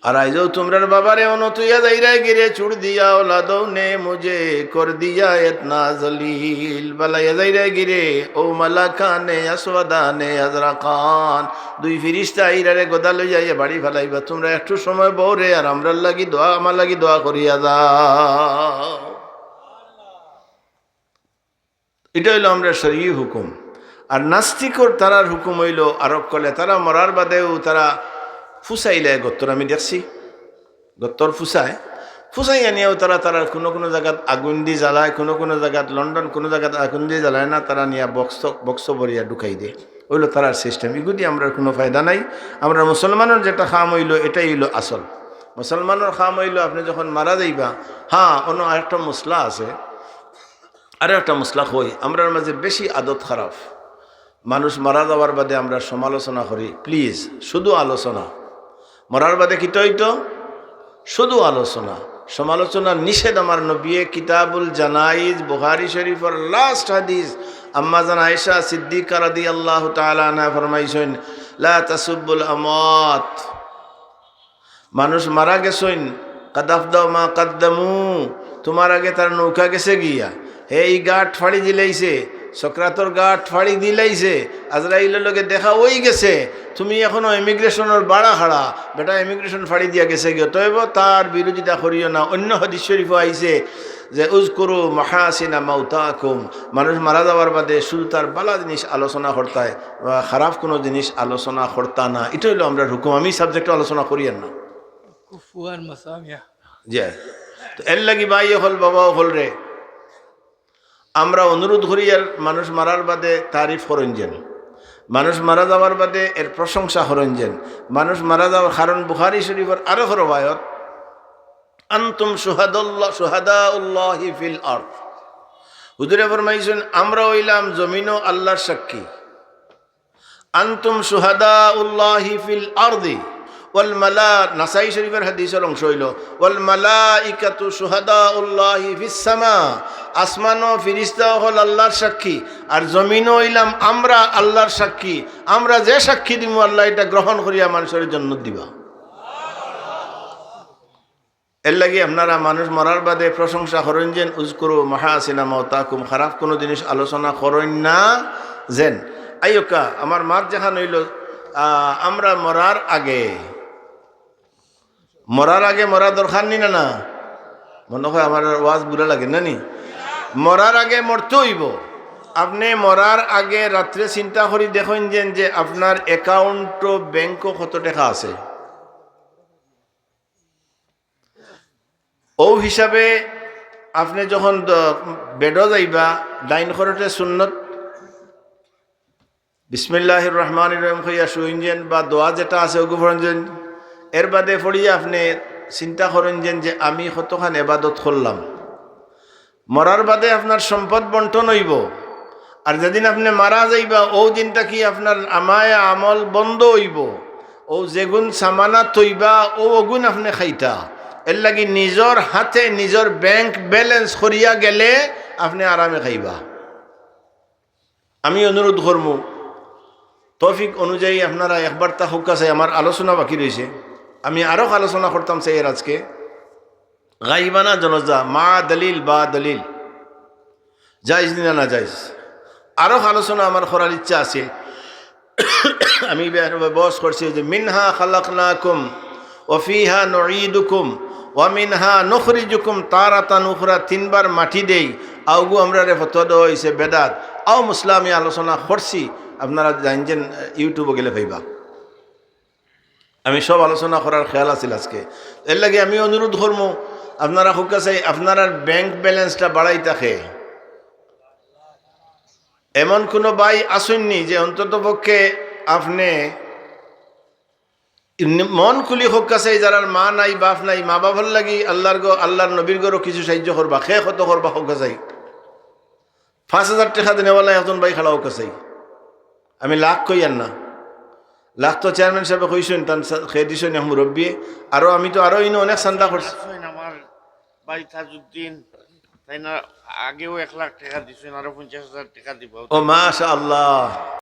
আর আইজও তুমরার বাবারে অনো থইয়া যাইরায় গিরে, چھوڑ دیا اولادوں نے مجھے، کر دیا اتنا ذلیل، বালাইয়া যাইরায় গিরে, ও মালাকানে আসওয়াদানে আজরাকান, দুই ফিরিস্তা ইরারে গদা লইয়া আইয়া বাড়ি ফালাইবা, তুমরা একটু সময় বওরে, আর আমরার লাগি দোয়া, আমার লাগি দোয়া করিয়া যাও।" এটা অইলো আমরার শরীয়ী হুকুম। আর নাস্তিকর তারার হুকুম অইলো, আরব কলে তারা মরার বাদেও তারা ফুসাইলে গত্তর, আমি দেখছি, গত্তর ফুসায়, ফুসাই আনিয়াও তারা, তারা কোনো কোনো জাগাত আগুন দি জ্বালায়, কোনো কোনো জাগাত লন্ডন, কোনো জাগাত আগুন দি জ্বালায় না, তারা নিয়া বক্স, বক্স ভরিয়া ঢুকাই দে। অইলো তারার সিস্টেম। ইগুদি আমরার কোনো ফায়দা নাই। আমরার মুসলমানর যেটা কাম অইলো, এটাই অইলো আসল। মুসলমানর কাম অইলো, আপনে যখন মারা যাইবা, হ্যাঁ, অনো আরেকটা মসলা আছে, আরো একটা মসলা কই, আমরার মাঝে বেশি আদত খারাপ। মানুষ মারা যাওয়ার বাদে আমরা সমালোচনা করি, প্লিজ, শুধু আলোচনা। মরার বাদে কিতা অইতো? শুধু আলোচনা। সমালোচনা নিষেধ। আমার নবিয়ে কিতাবুল জানাইজ, বুখারী শরীফর লাস্ট হাদিস, আম্মা জান আয়েশা সিদ্দিকা রাদিয়াল্লাহু তাআলা আনহা ফরমাইছইন, "লা তাসুব্বুল আমওয়াত।" মানুষ মারা গেছইন, "কাদ আফদাউ মা কাদ্দামু", তুমার আগে তার নৌকা গেছে গিয়া, হে ই ঘাট ফাড়ি দিলাইছে, সকরাতর ঘাট ফাড়ি দিলাইছে, আজরাইলর লগে দেখা অই গেছে, তুমি এখনো ইমিগ্রেশনর বাড়া খাড়া, বেটা ইমিগ্রেশন ফাড়ি দিয়া গেছে গিয়া, তবে তার বিরোধিতা করিও না। অন্য হাদিস শরীফও আইছে, যে উযকুরু মাহাসিনা মাউতাকুম, মানুষ মারা যাওয়ার বাদে শুধু তার ভালা জিনিস আলোচনা করতায়, আহ, খারাপ কোনো জিনিস আলোচনা করতা না। ইটা অইলো আমরার হুকুম। আমি subject আলোচনা করিয়ার না। কুফুয়ান মাসামিয়া। জি। তো এর লাগি ভাই অকল, বাবা অকলরে আমরা অনুরোধ করিয়ার, মানুষ মারার বাদে তারিফ করইন যেন, মানুষ মারা যাওয়ার বাদে এর প্রশংসা করইন যেন। মানুষ মারা যাওয়ার কারণ বুখারী শরীফর আরো রওয়ায়ত, আনতুম শুহাদাল্লাহ, শুহাদাউল্লাহি ফিল আরদ। হুজুরে ফরমাইছইন, আমরা অইলাম জমিনো আল্লাহর সাক্ষী। আনতুম শুহাদাউল্লাহি ফিল আরদি ওয়াল মালা-, নাসাই শরীফর হাদিসর অংশ অইলো, "ওয়াল মালাইকাতু শুহাদাউল্লাহি ফিস সামা।" আসমানো ফিরিস্তা অকল আল্লাহর সাক্ষী, আর জমিনো অইলাম আমরা আল্লাহর সাক্ষী। আমরা যে সাক্ষী দিমু, আল্লায় ইটা গ্রহণ করিয়া মানষরে জন্নত দিবা। এর লাগি আপনারা মানুষ মরার বাদে প্রশংসা করইন যেন, উযকুরু মাহাসিনা মাউতাকুম, খারাপ কোনো জিনিস আলোচনা করইন না যেন। আইয়ুকা, আমার মাত যেখান অইলো, আহ, আমরা মরার আগে, মরার আগে মরা দরকার নি না, না? মনে হয় আমার ওয়াজ বুরা লাগে না নি? মরার আগে মরতে অইবো। আপনে মরার আগে রাত্রে চিন্তা করি দেখইন যেন যে আপনার account-ও, ব্যাংকো কত টেকা আছে। অউ হিসাবে আপনে যখন দ-, বেডো যাইবা, ডাইন করটে সুন্নত, বিসমিল্লাহির রহমানির রহিম কইয়া শুইন যেন, বা দোয়া যেটা আছে অগু পড়ইন যেন। এর বাদে পড়িয়া আপনে চিন্তা করইন যেন যে আমি কতখান এবাদত করলাম। মরার বাদে আপনার সম্পদ বন্টন অইবো, আর যেদিন আপনে মারা যাইবা, অউ দিন থাকি আপনার আমায় আমল বন্ধ অইবো। অউ যেগুন সামানা থইবা, অউ অগুন আপনে খাইতা। এর লাগি নিজর হাতে নিজর bank balance করিয়া গেলে আপনে আরামে খাইবা। আমি অনুরোধ করমু, তৌফিক অনুযায়ী আপনারা একবার তা হউক্কা চাই, আমার আলোচনা বাকি রইছে, আমি আরো আলোচনা করতাম চাই এর আজকে। গাইবানা জানাজা, মা দলিল বা দলিল, জায়েজ নি না নাজায়েজ, আরো আলোচনা আমার করার ইচ্ছা আছে। আমি বে-, বহস করছি যে, "মিনহা খালাকনাকুম ওয়া ফিহা নুঈদুকুম ওয়া মিনহা নুখরিজুকুম তারাতান উখরা", তিনবার মাটি দেই, আউগু আমরারে ফতোয়া দেওয়া অইছে বেদাত। আও মাসলা আমি আলোচনা করছি, আপনারা জানইন যেন, YouTube-ও গেলে পাইবা। আমি সব আলোচনা করার খেয়াল আছিল আজকে। এর লাগি আমি অনুরোধ করমু, আপনারা হউক্কা চাই, আপনারার bank balance-টা বাড়াই থাকে। এমন কোনো ভাই আছইন নি যে অন্তত পক্ষে আপনে মন খুলি হউক্কা চাই, যারার মা নাই, বাপ নাই, মা বাপর লাগি আল্লাহর ঘ-, আল্লাহর নবীর ঘরো কিছু সাহায্য করবা, কে কত করবা হউক্কা চাই। পাঁচ হাজার টেকা দেনেওয়ালা একজন ভাই খাড়া হউক্কা চাই। আমি লাখ কইয়ার না, লাখ তো চেয়ারম্যান সাহেবে কইছইন, তান সা-, খে দিছইন এক মুরব্বিয়ে। আরো আমি তো আরো ইনো অনেক চান্দা করছি। আছইন আমার ভাই তাজউদ্দিন, তাইন আগেও এক লাখ টেকা দিছইন, আরো পঞ্চাশ হাজার টেকা দিবা। ও মাশাআল্লাহ।